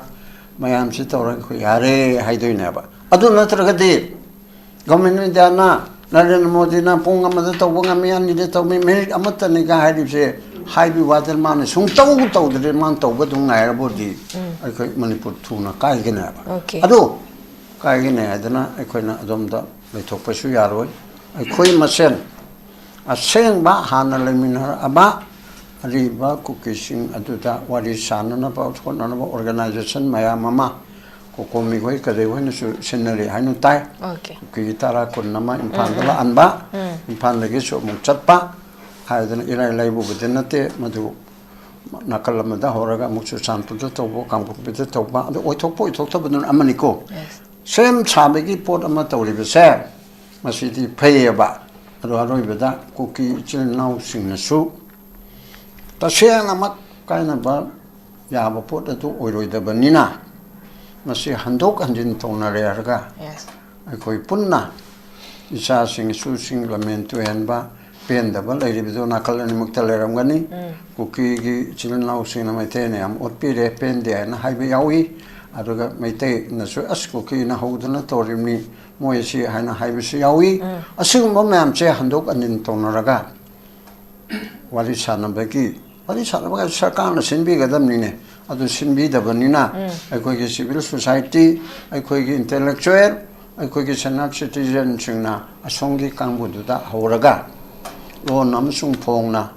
ꯃꯌꯥꯝꯁꯤ ꯇꯧꯔꯒ ꯑꯩꯈꯣꯏ ꯌꯥꯔꯦ ꯍꯥꯏꯗꯣꯏꯅꯦꯕ꯫ ꯑꯗꯨ ꯅꯠꯇ꯭ꯔꯒꯗꯤ Government of Indiaꯅ ꯅꯔꯦꯟꯗ꯭ꯔ ꯃꯣꯗꯤꯅ ꯄꯨꯡ ꯑꯃꯗ ꯇꯧꯕ ꯉꯝꯃꯤ, ꯑꯅꯤꯗ ꯇꯧꯕ ꯉꯝꯃꯤ, ꯃꯤꯅꯤꯠ ꯑꯃꯠꯇꯅꯤꯒ ꯍꯥꯏꯔꯤꯕꯁꯦ, ꯍꯥꯏꯕꯒꯤ ꯋꯥꯗ ꯃꯥꯅ ꯁꯨꯡꯇꯧ ꯇꯧꯗ꯭ꯔꯦ꯫ ꯃꯥꯅ ꯇꯧꯕ ꯑꯗꯨꯝ ꯉꯥꯏꯔꯕꯨꯗꯤ ꯑꯩꯈꯣꯏ ꯃꯅꯤꯄꯨꯔ ꯊꯨꯅ ꯀꯥꯏꯒꯅꯦꯕ꯫ Okay. ꯑꯗꯨ ꯀꯥꯏꯒꯅꯤ ꯍꯥꯏꯗꯅ ꯑꯩꯈꯣꯏꯅ ꯑꯗꯣꯝꯗ ꯂꯩꯊꯣꯛꯄꯁꯨ ꯌꯥꯔꯣꯏ꯫ ꯑꯩꯈꯣꯏ ꯃꯁꯦꯟ ꯑꯁꯦꯡꯕ ꯍꯥꯟꯅ ꯂꯩꯃꯤꯟꯅꯔꯛꯑꯕ ꯑꯔꯤꯕ ꯀꯨꯀꯤꯁꯤꯡ ꯑꯗꯨꯗ ꯋꯥꯔꯤ ꯁꯥꯟꯅꯅꯕ ꯍꯣꯠꯅꯅꯕ organization ꯃꯌꯥꯝ ꯑꯃ ꯀꯣꯀꯣꯃꯤ ꯍꯣꯏ ꯀꯔꯤ ꯍꯣꯏꯅꯁꯨ ꯁꯤꯟꯅꯔꯤ ꯍꯥꯏꯅ ꯇꯥꯏ꯫ Okay. ꯀꯨꯀꯤ ꯇꯔꯥ ꯀꯨꯟ ꯑꯃ ꯏꯝꯐꯥꯜꯗ ꯂꯥꯛꯍꯟꯕ, ꯏꯝꯐꯥꯜꯗꯒꯤꯁꯨ ꯑꯃꯨꯛ ꯆꯠꯄ ꯍꯥꯏꯗꯅ ꯏꯔꯥꯏ ꯂꯥꯏꯕꯕꯨꯗꯤ ꯅꯠꯇꯦ꯫ ꯃꯗꯨ ꯅꯥꯀꯜ ꯑꯃꯗ ꯍꯧꯔꯒ ꯑꯃꯨꯛ ꯆꯨꯔꯆꯥꯟꯄꯨꯔꯗ ꯇꯧꯕ, ꯀꯥꯡꯄꯣꯛꯄꯤꯗ ꯇꯧꯕ, ꯑꯗꯨ ꯑꯣꯏꯊꯣꯛꯄ ꯑꯣꯏꯊꯣꯛꯇꯕꯗꯨꯅ ꯑꯃꯅꯤꯀꯣ꯫ Yes. ꯁꯦꯝ ꯁꯥꯕꯒꯤ ꯄꯣꯠ ꯑꯃ ꯇꯧꯔꯤꯕꯁꯦ ꯃꯁꯤꯗꯤ ꯐꯩꯌꯦꯕ꯫ ꯑꯗꯣ ꯑꯔꯣꯏꯕꯗ ꯀꯨꯀꯤ ꯏꯆꯤꯜ ꯏꯅꯥꯎꯁꯤꯡꯅꯁꯨ ꯇꯁꯦꯡꯅꯃꯛ ꯀꯥꯏꯅꯕ ꯌꯥꯕ ꯄꯣꯠ ꯑꯗꯨ ꯑꯣꯏꯔꯣꯏꯗꯕꯅꯤꯅ ꯃꯁꯤ ꯍꯟꯗꯣꯛ ꯍꯟꯖꯤꯟ ꯇꯧꯅꯔꯦ ꯍꯥꯏꯔꯒ Yes. ꯑꯩꯈꯣꯏ ꯄꯨꯟꯅ ꯏꯆꯥꯁꯤꯡ ꯏꯁꯨꯁꯤꯡ ꯂꯝꯍꯦꯟ ꯇꯨꯍꯦꯟꯕ ꯄꯦꯟꯗꯕ ꯂꯩꯔꯤꯕꯗꯨ ꯅꯥꯀꯜ ꯑꯅꯤꯃꯛꯇ ꯂꯩꯔꯝꯒꯅꯤ꯫ ꯀꯨꯀꯤꯒꯤ ꯏꯆꯤꯜ ꯏꯅꯥꯎꯁꯤꯡꯅ ꯃꯩꯇꯩꯅ ꯌꯥꯝ ꯑꯣꯠꯄꯤꯔꯦ, ꯄꯦꯟꯗꯦ ꯍꯥꯏꯅ ꯍꯥꯏꯕ ꯌꯥꯎꯏ꯫ ꯑꯗꯨꯒ ꯃꯩꯇꯩꯅꯁꯨ "ꯑꯁ, ꯀꯨꯀꯤꯅ ꯍꯧꯗꯅ ꯇꯧꯔꯤꯕꯅꯤ ꯃꯣꯏꯁꯤ" ꯍꯥꯏꯅ ꯍꯥꯏꯕꯁꯨ ꯌꯥꯎꯏ꯫ ꯑꯁꯤꯒꯨꯝꯕ ꯃꯌꯥꯝꯁꯦ ꯍꯟꯗꯣꯛ ꯍꯟꯖꯤꯟ ꯇꯧꯅꯔꯒ ꯋꯥꯔꯤ ꯁꯥꯟꯅꯕꯒꯤ, ꯋꯥꯔꯤ ꯁꯥꯟꯅꯕ ꯍꯥꯏꯁꯦ ꯁꯔꯀꯥꯔꯅ ꯁꯤꯟꯕꯤꯒꯗꯕꯅꯤꯅꯦ꯫ ꯑꯗꯨ ꯁꯤꯟꯕꯤꯗꯕꯅꯤꯅ ꯑꯩꯈꯣꯏꯒꯤ civil society, ꯑꯩꯈꯣꯏꯒꯤ intellectual, ꯑꯩꯈꯣꯏꯒꯤ senior citizenꯁꯤꯡꯅ ꯑꯁꯣꯝꯒꯤ ꯀꯥꯡꯕꯨꯗꯨꯗ ꯍꯧꯔꯒ ꯂꯣꯟ ꯑꯃꯁꯨꯡ ꯐꯣꯡꯅ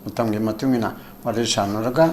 ꯃꯇꯝꯒꯤ ꯃꯇꯨꯡ ꯏꯟꯅ ꯋꯥꯔꯤ ꯁꯥꯟꯅꯔꯒ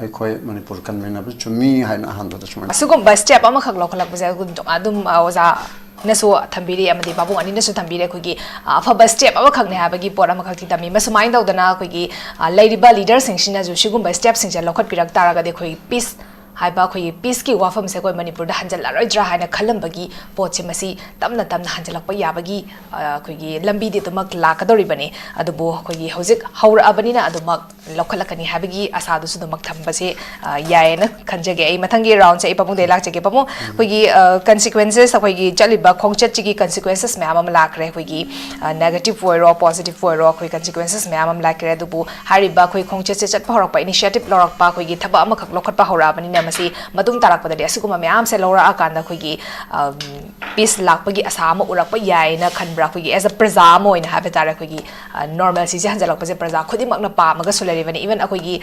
ꯑꯩꯈꯣꯏ ꯃꯅꯤꯄꯨꯔ ꯀꯟꯃꯤꯟꯅꯕ ꯆꯨꯝꯃꯤ ꯍꯥꯏꯅ ꯑꯍꯥꯟꯕꯗ ꯁꯨꯃꯥꯏꯅ ꯑꯁꯤꯒꯨꯝꯕ step ꯑꯃꯈꯛ ꯂꯧꯈꯠꯂꯛꯄꯁꯦ ꯑꯗꯨꯝ, ꯑꯗꯨꯝ, ꯑ, ꯑꯣꯖꯥꯅꯁꯨ ꯊꯝꯕꯤꯔꯤ ꯑꯃꯗꯤ ꯄꯥꯕꯨꯡ ꯑꯅꯤꯅꯁꯨ ꯊꯝꯕꯤꯔꯦ꯫ ꯑꯩꯈꯣꯏꯒꯤ, ꯑ, ꯑꯐꯕ step ꯑꯃꯈꯛꯅꯦ ꯍꯥꯏꯕꯒꯤ ꯄꯣꯠ ꯑꯃꯈꯛꯇꯤ ꯇꯝꯃꯤ꯫ ꯃꯁꯨꯃꯥꯏꯅ ꯇꯧꯗꯅ ꯑꯩꯈꯣꯏꯒꯤ, ꯑ, ꯂꯩꯔꯤꯕ leaderꯁꯤꯡꯁꯤꯅꯁꯨ ꯁꯤꯒꯨꯝꯕ stepꯁꯤꯡꯁꯦ ꯂꯧꯈꯠꯄꯤꯔꯛ ꯇꯥꯔꯒꯗꯤ ꯑꯩꯈꯣꯏꯒꯤ peace ꯍꯥꯏꯕ, ꯑꯩꯈꯣꯏꯒꯤ peaceꯀꯤ ꯋꯥꯐꯝꯁꯦ ꯑꯩꯈꯣꯏ ꯃꯅꯤꯄꯨꯔꯗ ꯍꯟꯖꯜꯂꯔꯣꯏꯗ꯭ꯔꯥ ꯍꯥꯏꯅ ꯈꯜꯂꯝꯕꯒꯤ ꯄꯣꯠꯁꯦ ꯃꯁꯤ ꯇꯞꯅ ꯇꯞꯅ ꯍꯟꯖꯜꯂꯛꯄ ꯌꯥꯕꯒꯤ, ꯑ, ꯑꯩꯈꯣꯏꯒꯤ ꯂꯝꯕꯤꯗꯤ ꯑꯗꯨꯃꯛ ꯂꯥꯛꯀꯗꯧꯔꯤꯕꯅꯤ꯫ ꯑꯗꯨꯕꯨ ꯑꯩꯈꯣꯏꯒꯤ ꯍꯧꯖꯤꯛ ꯍꯧꯔꯛꯑꯕꯅꯤꯅ ꯑꯗꯨꯃꯛ ꯂꯧꯈꯠꯂꯛꯀꯅꯤ ꯍꯥꯏꯕꯒꯤ ꯑꯁꯥꯗꯨꯁꯨ ꯑꯗꯨꯃꯛ ꯊꯝꯕꯁꯦ, ꯑ, ꯌꯥꯏꯌꯦꯅ ꯈꯟꯖꯒꯦ꯫ ꯑꯩ ꯃꯊꯪꯒꯤ roundꯁꯦ ꯑꯩ ꯄꯥꯕꯨꯡꯗꯒꯤ ꯂꯥꯛꯆꯒꯦ꯫ ꯄꯥꯕꯨꯡ, ꯑꯩꯈꯣꯏꯒꯤ, ꯑ, consequences, ꯑꯩꯈꯣꯏꯒꯤ ꯆꯠꯂꯤꯕ ꯈꯣꯡꯆꯠꯁꯤꯒꯤ consequences ꯃꯌꯥꯝ ꯑꯃ ꯂꯥꯛꯈ꯭ꯔꯦ꯫ ꯑꯩꯈꯣꯏꯒꯤ, ꯑ, negative ꯑꯣꯏꯔꯣ, positive ꯑꯣꯏꯔꯣ, ꯑꯩꯈꯣꯏ consequences ꯃꯌꯥꯝ ꯑꯃ ꯂꯥꯛꯈ꯭ꯔꯦ꯫ ꯑꯗꯨꯕꯨ ꯍꯥꯏꯔꯤꯕ ꯑꯩꯈꯣꯏ ꯈꯣꯡꯆꯠꯁꯦ ꯆꯠꯄ ꯍꯧꯔꯛꯄ, initiative ꯂꯧꯔꯛꯄ, ꯑꯩꯈꯣꯏꯒꯤ ꯊꯕꯛ ꯑꯃꯈꯛ ꯂꯧꯈꯠꯄ ꯍꯧꯔꯛꯑꯕꯅꯤꯅ ꯃꯁꯤ ꯃꯇꯨꯡ ꯇꯥꯔꯛꯄꯗꯗꯤ ꯑꯁꯤꯒꯨꯝꯕ ꯃꯌꯥꯝꯁꯦ ꯂꯧꯔꯛꯑꯀꯥꯟꯗ ꯑꯩꯈꯣꯏꯒꯤ ꯄꯤꯁ ꯂꯥꯛꯄꯒꯤ ꯑꯁꯥ ꯑꯃ ꯎꯔꯛꯄ ꯌꯥꯏꯅ ꯈꯟꯕ꯭ꯔꯥ? ꯑꯩꯈꯣꯏꯒꯤ ꯑꯦꯁ ꯑ ꯄ꯭ꯔꯖꯥ ꯑꯃ ꯑꯣꯏꯅ ꯍꯥꯏꯕ ꯇꯥꯔꯦ, ꯑꯩꯈꯣꯏꯒꯤ ꯅꯣꯔꯃꯦꯜꯁꯤꯁꯦ ꯍꯟꯖꯜꯂꯛꯄꯁꯦ ꯄ꯭ꯔꯖꯥ ꯈꯨꯗꯤꯡꯃꯛꯅ ꯄꯥꯝꯃꯒꯁꯨ ꯂꯩꯔꯤꯕꯅꯤ꯫ ꯏꯚꯟ ꯑꯩꯈꯣꯏꯒꯤ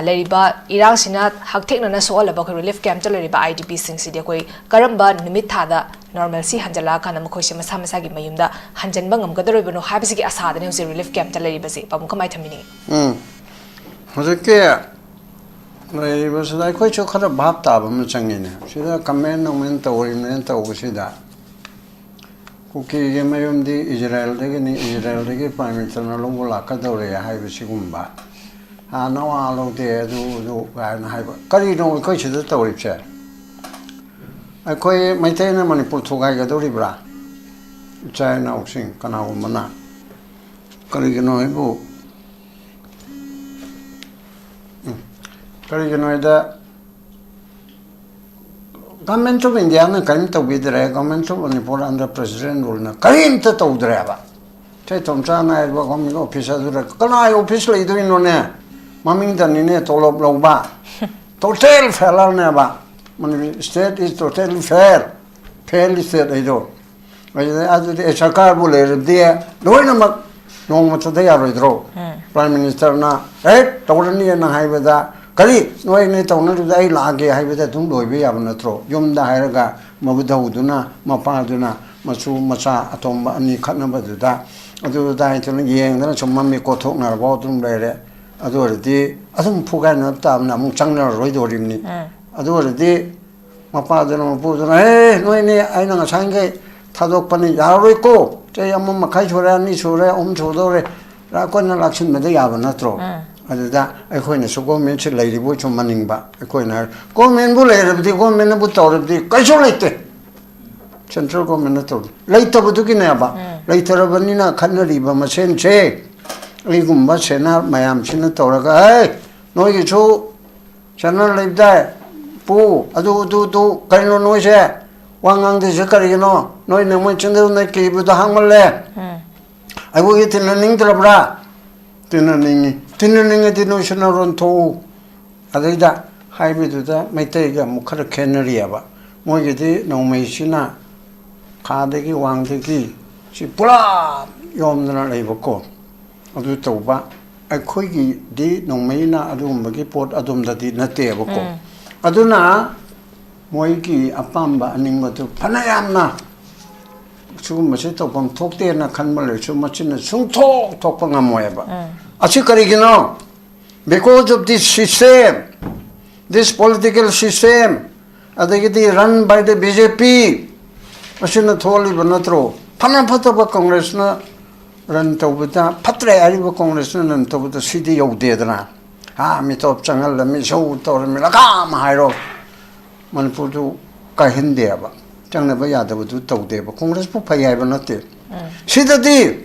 ꯂꯩꯔꯤꯕ ꯏꯔꯥꯡꯁꯤꯅ ꯍꯛꯊꯦꯡꯅꯅ ꯁꯣꯛꯍꯜꯂꯕ ꯑꯩꯈꯣꯏ ꯔꯤꯂꯤꯐ ꯀꯦꯝꯞꯇ ꯂꯩꯔꯤꯕ ꯑꯥꯏ ꯗꯤ ꯄꯤꯁꯤꯡꯁꯤꯗꯤ ꯑꯩꯈꯣꯏ ꯀꯔꯝꯕ ꯅꯨꯃꯤꯠ ꯊꯥꯗ ꯅꯣꯔꯃꯦꯜꯁꯤ ꯍꯟꯖꯜꯂꯛꯑꯀꯥꯟꯗ ꯃꯈꯣꯏꯁꯦ ꯃꯁꯥ ꯃꯁꯥꯒꯤ ꯃꯌꯨꯝꯗ ꯍꯟꯖꯟꯕ ꯉꯝꯒꯗꯧꯔꯤꯕꯅꯣ ꯍꯥꯏꯕꯁꯤꯒꯤ ꯑꯁꯥꯗꯅꯤ ꯍꯧꯖꯤꯛ ꯔꯤꯂꯤꯐ ꯀꯦꯝꯞꯇ ꯂꯩꯔꯤꯕꯁꯦ꯫ ꯄꯥꯕꯨꯡ, ꯀꯃꯥꯏꯅ ꯊꯝꯕꯤꯅꯤꯡꯉꯤ? ꯎꯝ꯫ ꯍꯧꯖꯤꯛꯀꯤ ꯂꯩꯔꯤꯕꯁꯤꯗ ꯑꯩꯈꯣꯏꯁꯨ ꯈꯔ ꯚꯥꯞ ꯇꯥꯕ ꯑꯃ ꯆꯪꯉꯤꯅꯦ꯫ ꯁꯤꯗ ꯀꯃꯦꯟ ꯅꯣꯃꯦꯟ ꯇꯧꯔꯤꯕꯅꯦꯅ ꯇꯧꯕꯁꯤꯗ, ꯀꯨꯀꯤꯒꯤ ꯃꯌꯨꯝꯗꯤ ꯏꯖꯔꯥꯌꯦꯜꯗꯒꯤꯅꯤ, ꯏꯖꯔꯥꯌꯦꯜꯗꯒꯤ ꯄ꯭ꯔꯥꯏꯝ ꯃꯤꯅꯤꯁꯇꯔꯅ ꯂꯧꯕ ꯂꯥꯛꯀꯗꯧꯔꯦ ꯍꯥꯏꯕꯁꯤꯒꯨꯝꯕ, "ꯑꯥ, ꯅꯋꯥ ꯂꯧꯗꯦ, ꯑꯗꯨ ꯑꯗꯨ" ꯀꯥꯏꯅ ꯍꯥꯏꯕ꯫ ꯀꯔꯤꯅꯣ ꯑꯩꯈꯣꯏ ꯁꯤꯗ ꯇꯧꯔꯤꯕꯁꯦ? ꯑꯩꯈꯣꯏ ꯃꯩꯇꯩꯅ ꯃꯅꯤꯄꯨꯔ ꯊꯨꯒꯥꯏꯒꯗꯧꯔꯤꯕ꯭ꯔꯥ? ꯏꯆꯥ ꯏꯅꯥꯎꯁꯤꯡ ꯀꯅꯥꯒꯨꯝꯕꯅ꯫ ꯀꯔꯤꯒꯤꯅꯣ ꯍꯥꯏꯕꯨ, ꯎꯝ, ꯀꯔꯤꯒꯤꯅꯣ ꯍꯥꯏꯗ, Government of Indiaꯅ ꯀꯔꯤꯝ ꯇꯧꯕꯤꯗ꯭ꯔꯦ, Government of Manipur under President ruleꯅ ꯀꯔꯤꯝꯇ ꯇꯧꯗ꯭ꯔꯦꯕ꯫ ꯁꯦ ꯇꯣꯝꯆꯥꯅ ꯍꯥꯏꯔꯤꯕ ꯒꯣꯔꯃꯦꯟ ꯑꯣꯐꯤꯁ ꯑꯗꯨꯗ ꯀꯅꯥꯒꯤ ꯑꯣꯐꯤꯁ ꯂꯩꯗꯣꯏꯅꯣꯅꯦ? ꯃꯃꯤꯡꯗꯅꯤꯅꯦ ꯇꯣꯂꯣꯞ ꯂꯧꯕ꯫ Total failureꯅꯦꯕ꯫ Manipur state is totally fail, fail state ꯍꯥꯏꯗꯣ꯫ ꯑꯗꯨꯗꯤ, ꯑꯗꯨꯗꯤ ꯑꯦ, ꯁꯔꯀꯥꯔꯕꯨ ꯂꯩꯔꯕꯗꯤ ꯂꯣꯏꯅꯃꯛ ꯅꯣꯡꯃꯇꯗ ꯌꯥꯔꯣꯏꯗ꯭ꯔꯣ? ꯄ꯭ꯔꯥꯏꯝ ꯃꯤꯅꯤꯁꯇꯔꯅ ꯍꯦꯛ ꯇꯧꯔꯅꯤꯅ ꯍꯥꯏꯕꯗ, "ꯀꯔꯤ? ꯅꯣꯏ ꯅꯣꯏ ꯇꯧꯅꯔꯤꯕꯗ ꯑꯩ ꯂꯥꯛꯑꯒꯦ" ꯍꯥꯏꯕꯗ ꯑꯗꯨꯝ ꯂꯣꯏꯕ ꯌꯥꯕ ꯅꯠꯇ꯭ꯔꯣ? ꯌꯨꯝꯗ ꯍꯥꯏꯔꯒ ꯃꯕꯨꯙꯧꯗꯨꯅ, ꯃꯄꯥꯗꯨꯅ ꯃꯁꯨ ꯃꯆꯥ ꯑꯇꯣꯝꯕ ꯑꯅꯤ ꯈꯠꯅꯕꯗꯨꯗ ꯑꯗꯨꯗ ꯍꯥꯏꯗꯨꯅ ꯌꯦꯡꯗꯅ ꯁꯨꯝ ꯃꯃꯤꯠ ꯀꯣꯊꯣꯛꯅꯔꯕ ꯑꯗꯨꯝ ꯂꯩꯔꯦ꯫ ꯑꯗꯨ ꯑꯣꯏꯔꯗꯤ ꯑꯗꯨꯝ ꯐꯨꯒꯥꯏꯅꯕ ꯇꯥꯕꯅ ꯑꯃꯨꯛ ꯆꯪꯅꯔꯔꯣꯏꯗꯧꯔꯤꯕꯅꯤ꯫ ꯑꯗꯨ ꯑꯣꯏꯔꯗꯤ ꯃꯄꯥꯗꯨꯅ ꯃꯄꯨꯗꯨꯅ, "ꯑꯦ, ꯅꯣꯏꯅꯦ, ꯑꯩꯅ ꯉꯁꯥꯏꯈꯩ ꯊꯥꯗꯣꯛꯄꯅꯤ, ꯌꯥꯔꯔꯣꯏꯀꯣ, ꯆꯍꯤ ꯑꯃ ꯃꯈꯥꯏ ꯁꯨꯔꯦ, ꯑꯅꯤ ꯁꯨꯔꯦ, ꯑꯍꯨꯝ ꯁꯨꯗꯧꯔꯦ, ꯂꯥꯛ ꯀꯣꯟꯅ ꯂꯥꯛꯁꯤꯟꯕꯗ ꯌꯥꯕ ꯅꯠꯇ꯭ꯔꯣ?" ꯑꯗꯨꯗ ꯑꯩꯈꯣꯏꯅꯁꯨ ꯒꯣꯔꯃꯦꯟꯁꯤ ꯂꯩꯔꯤꯕꯣꯏ ꯁꯨꯝ ꯃꯅꯤꯡꯕ꯫ ꯑꯩꯈꯣꯏꯅ ꯍꯥꯏ-, ꯒꯣꯔꯃꯦꯟꯕꯨ ꯂꯩꯔꯕꯗꯤ, ꯒꯣꯔꯃꯦꯟꯅꯕꯨ ꯇꯧꯔꯕꯗꯤ ꯀꯩꯁꯨ ꯂꯩꯇꯦ꯫ ꯁꯦꯟꯇ꯭ꯔꯦꯜ ꯒꯣꯔꯃꯦꯟꯅ ꯇꯧꯔꯤ꯫ ꯂꯩꯇꯕꯗꯨꯒꯤꯅꯦꯕ꯫ ꯂꯩꯇꯔꯕꯅꯤꯅ ꯈꯠꯅꯔꯤꯕ ꯃꯁꯦꯟꯁꯦ, ꯑꯩꯒꯨꯝꯕ ꯁꯦꯅꯥ ꯃꯌꯥꯝꯁꯤꯅ ꯇꯧꯔꯒ, "ꯍꯦ, ꯅꯣꯏꯒꯤꯁꯨ ꯁꯦꯅꯥ ꯂꯩꯕꯗꯥꯏ? ꯄꯨ, ꯑꯗꯨ, ꯑꯗꯨ, ꯑꯗꯨ, ꯀꯩꯅꯣ ꯅꯣꯏꯁꯦ? ꯋꯥ ꯉꯥꯡꯗ꯭ꯔꯤꯁꯦ ꯀꯔꯤꯒꯤꯅꯣ? ꯅꯣꯏ ꯅꯃꯣꯏ ꯆꯤꯟꯗꯨꯅ ꯀꯤꯕꯗꯣ ꯍꯥꯡꯃꯜꯂꯦ꯫ ꯑꯩꯈꯣꯏꯒꯤ ꯇꯤꯟꯅꯅꯤꯡꯗ꯭ꯔꯕ꯭ꯔꯥ?" ꯇꯤꯟꯅꯅꯤꯡꯉꯤ꯫ ꯇꯤꯟꯅꯅꯤꯡꯉꯗꯤ ꯅꯣꯏꯁꯨ ꯅꯔꯣꯟ ꯊꯣꯛꯎ꯫ ꯑꯗꯩꯗ ꯍꯥꯏꯕꯗꯨꯗ ꯃꯩꯇꯩꯒ ꯑꯃꯨꯛ ꯈꯔ ꯈꯦꯠꯅꯔꯤꯑꯕ꯫ ꯃꯣꯏꯒꯤꯗꯤ ꯅꯣꯡꯃꯩꯁꯤꯅ ꯈꯥꯗꯒꯤ ꯋꯥꯡꯗꯒꯤ ꯁꯤ ꯄꯨꯔꯥ ꯌꯣꯝꯗꯅ ꯂꯩꯕꯀꯣ꯫ ꯑꯗꯨ ꯇꯧꯕ꯫ ꯑꯩꯈꯣꯏꯒꯤꯗꯤ ꯅꯣꯡꯃꯩꯅ ꯑꯗꯨꯒꯨꯝꯕꯒꯤ ꯄꯣꯠ ꯑꯗꯨꯝꯗꯗꯤ ꯅꯠꯇꯦꯕꯀꯣ꯫ ꯎꯝ꯫ ꯑꯗꯨꯅ ꯃꯣꯏꯒꯤ ꯑꯄꯥꯝꯕ ꯑꯅꯤꯡꯕꯗꯨ ꯐꯅ ꯌꯥꯝꯅ ꯁꯤꯒꯨꯝꯕꯁꯤ ꯇꯧꯐꯝ ꯊꯣꯛꯇꯦꯅ ꯈꯟꯕ ꯂꯩꯔꯁꯨ ꯃꯁꯤꯅ ꯁꯨꯡꯊꯣꯛ ꯊꯣꯛꯄ ꯉꯝꯃꯣꯏꯕ꯫ ꯎꯝ꯫ ꯑꯁꯤ ꯀꯔꯤꯒꯤꯅꯣ? Because of this system, this political system, ꯑꯗꯒꯤꯗꯤ run by the B J P, ꯑꯁꯤꯅ ꯊꯣꯛꯍꯜꯂꯤꯕ ꯅꯠꯇ꯭ꯔꯣ? ꯐꯅ ꯐꯠꯇꯕ ꯀꯪꯒ꯭ꯔꯦꯁꯅ run ꯇꯧꯕꯗ, ꯐꯠꯇ꯭ꯔꯦ ꯍꯥꯏꯔꯤꯕ ꯀꯪꯒ꯭ꯔꯦꯁꯅ run ꯇꯧꯕꯗ ꯁꯤꯗꯤ ꯌꯧꯗꯦꯗꯅ꯫ ꯍꯥ, ꯃꯤꯇꯣꯞ ꯆꯪꯍꯜꯂꯝꯃꯤ, ꯁꯧ ꯇꯧꯔꯝꯃꯤ, ꯂꯀꯥꯝ ꯍꯥꯏꯔꯣ꯫ ꯃꯅꯤꯄꯨꯔꯗꯨ ꯀꯥꯏꯍꯟꯗꯦꯕ, ꯆꯪꯅꯕ ꯌꯥꯗꯕꯗꯨ ꯇꯧꯗꯦꯕ꯫ ꯀꯪꯒ꯭ꯔꯦꯁꯄꯨ ꯐꯩ ꯍꯥꯏꯕ ꯅꯠꯇꯦ꯫ ꯎꯝ꯫ ꯁꯤꯗꯗꯤ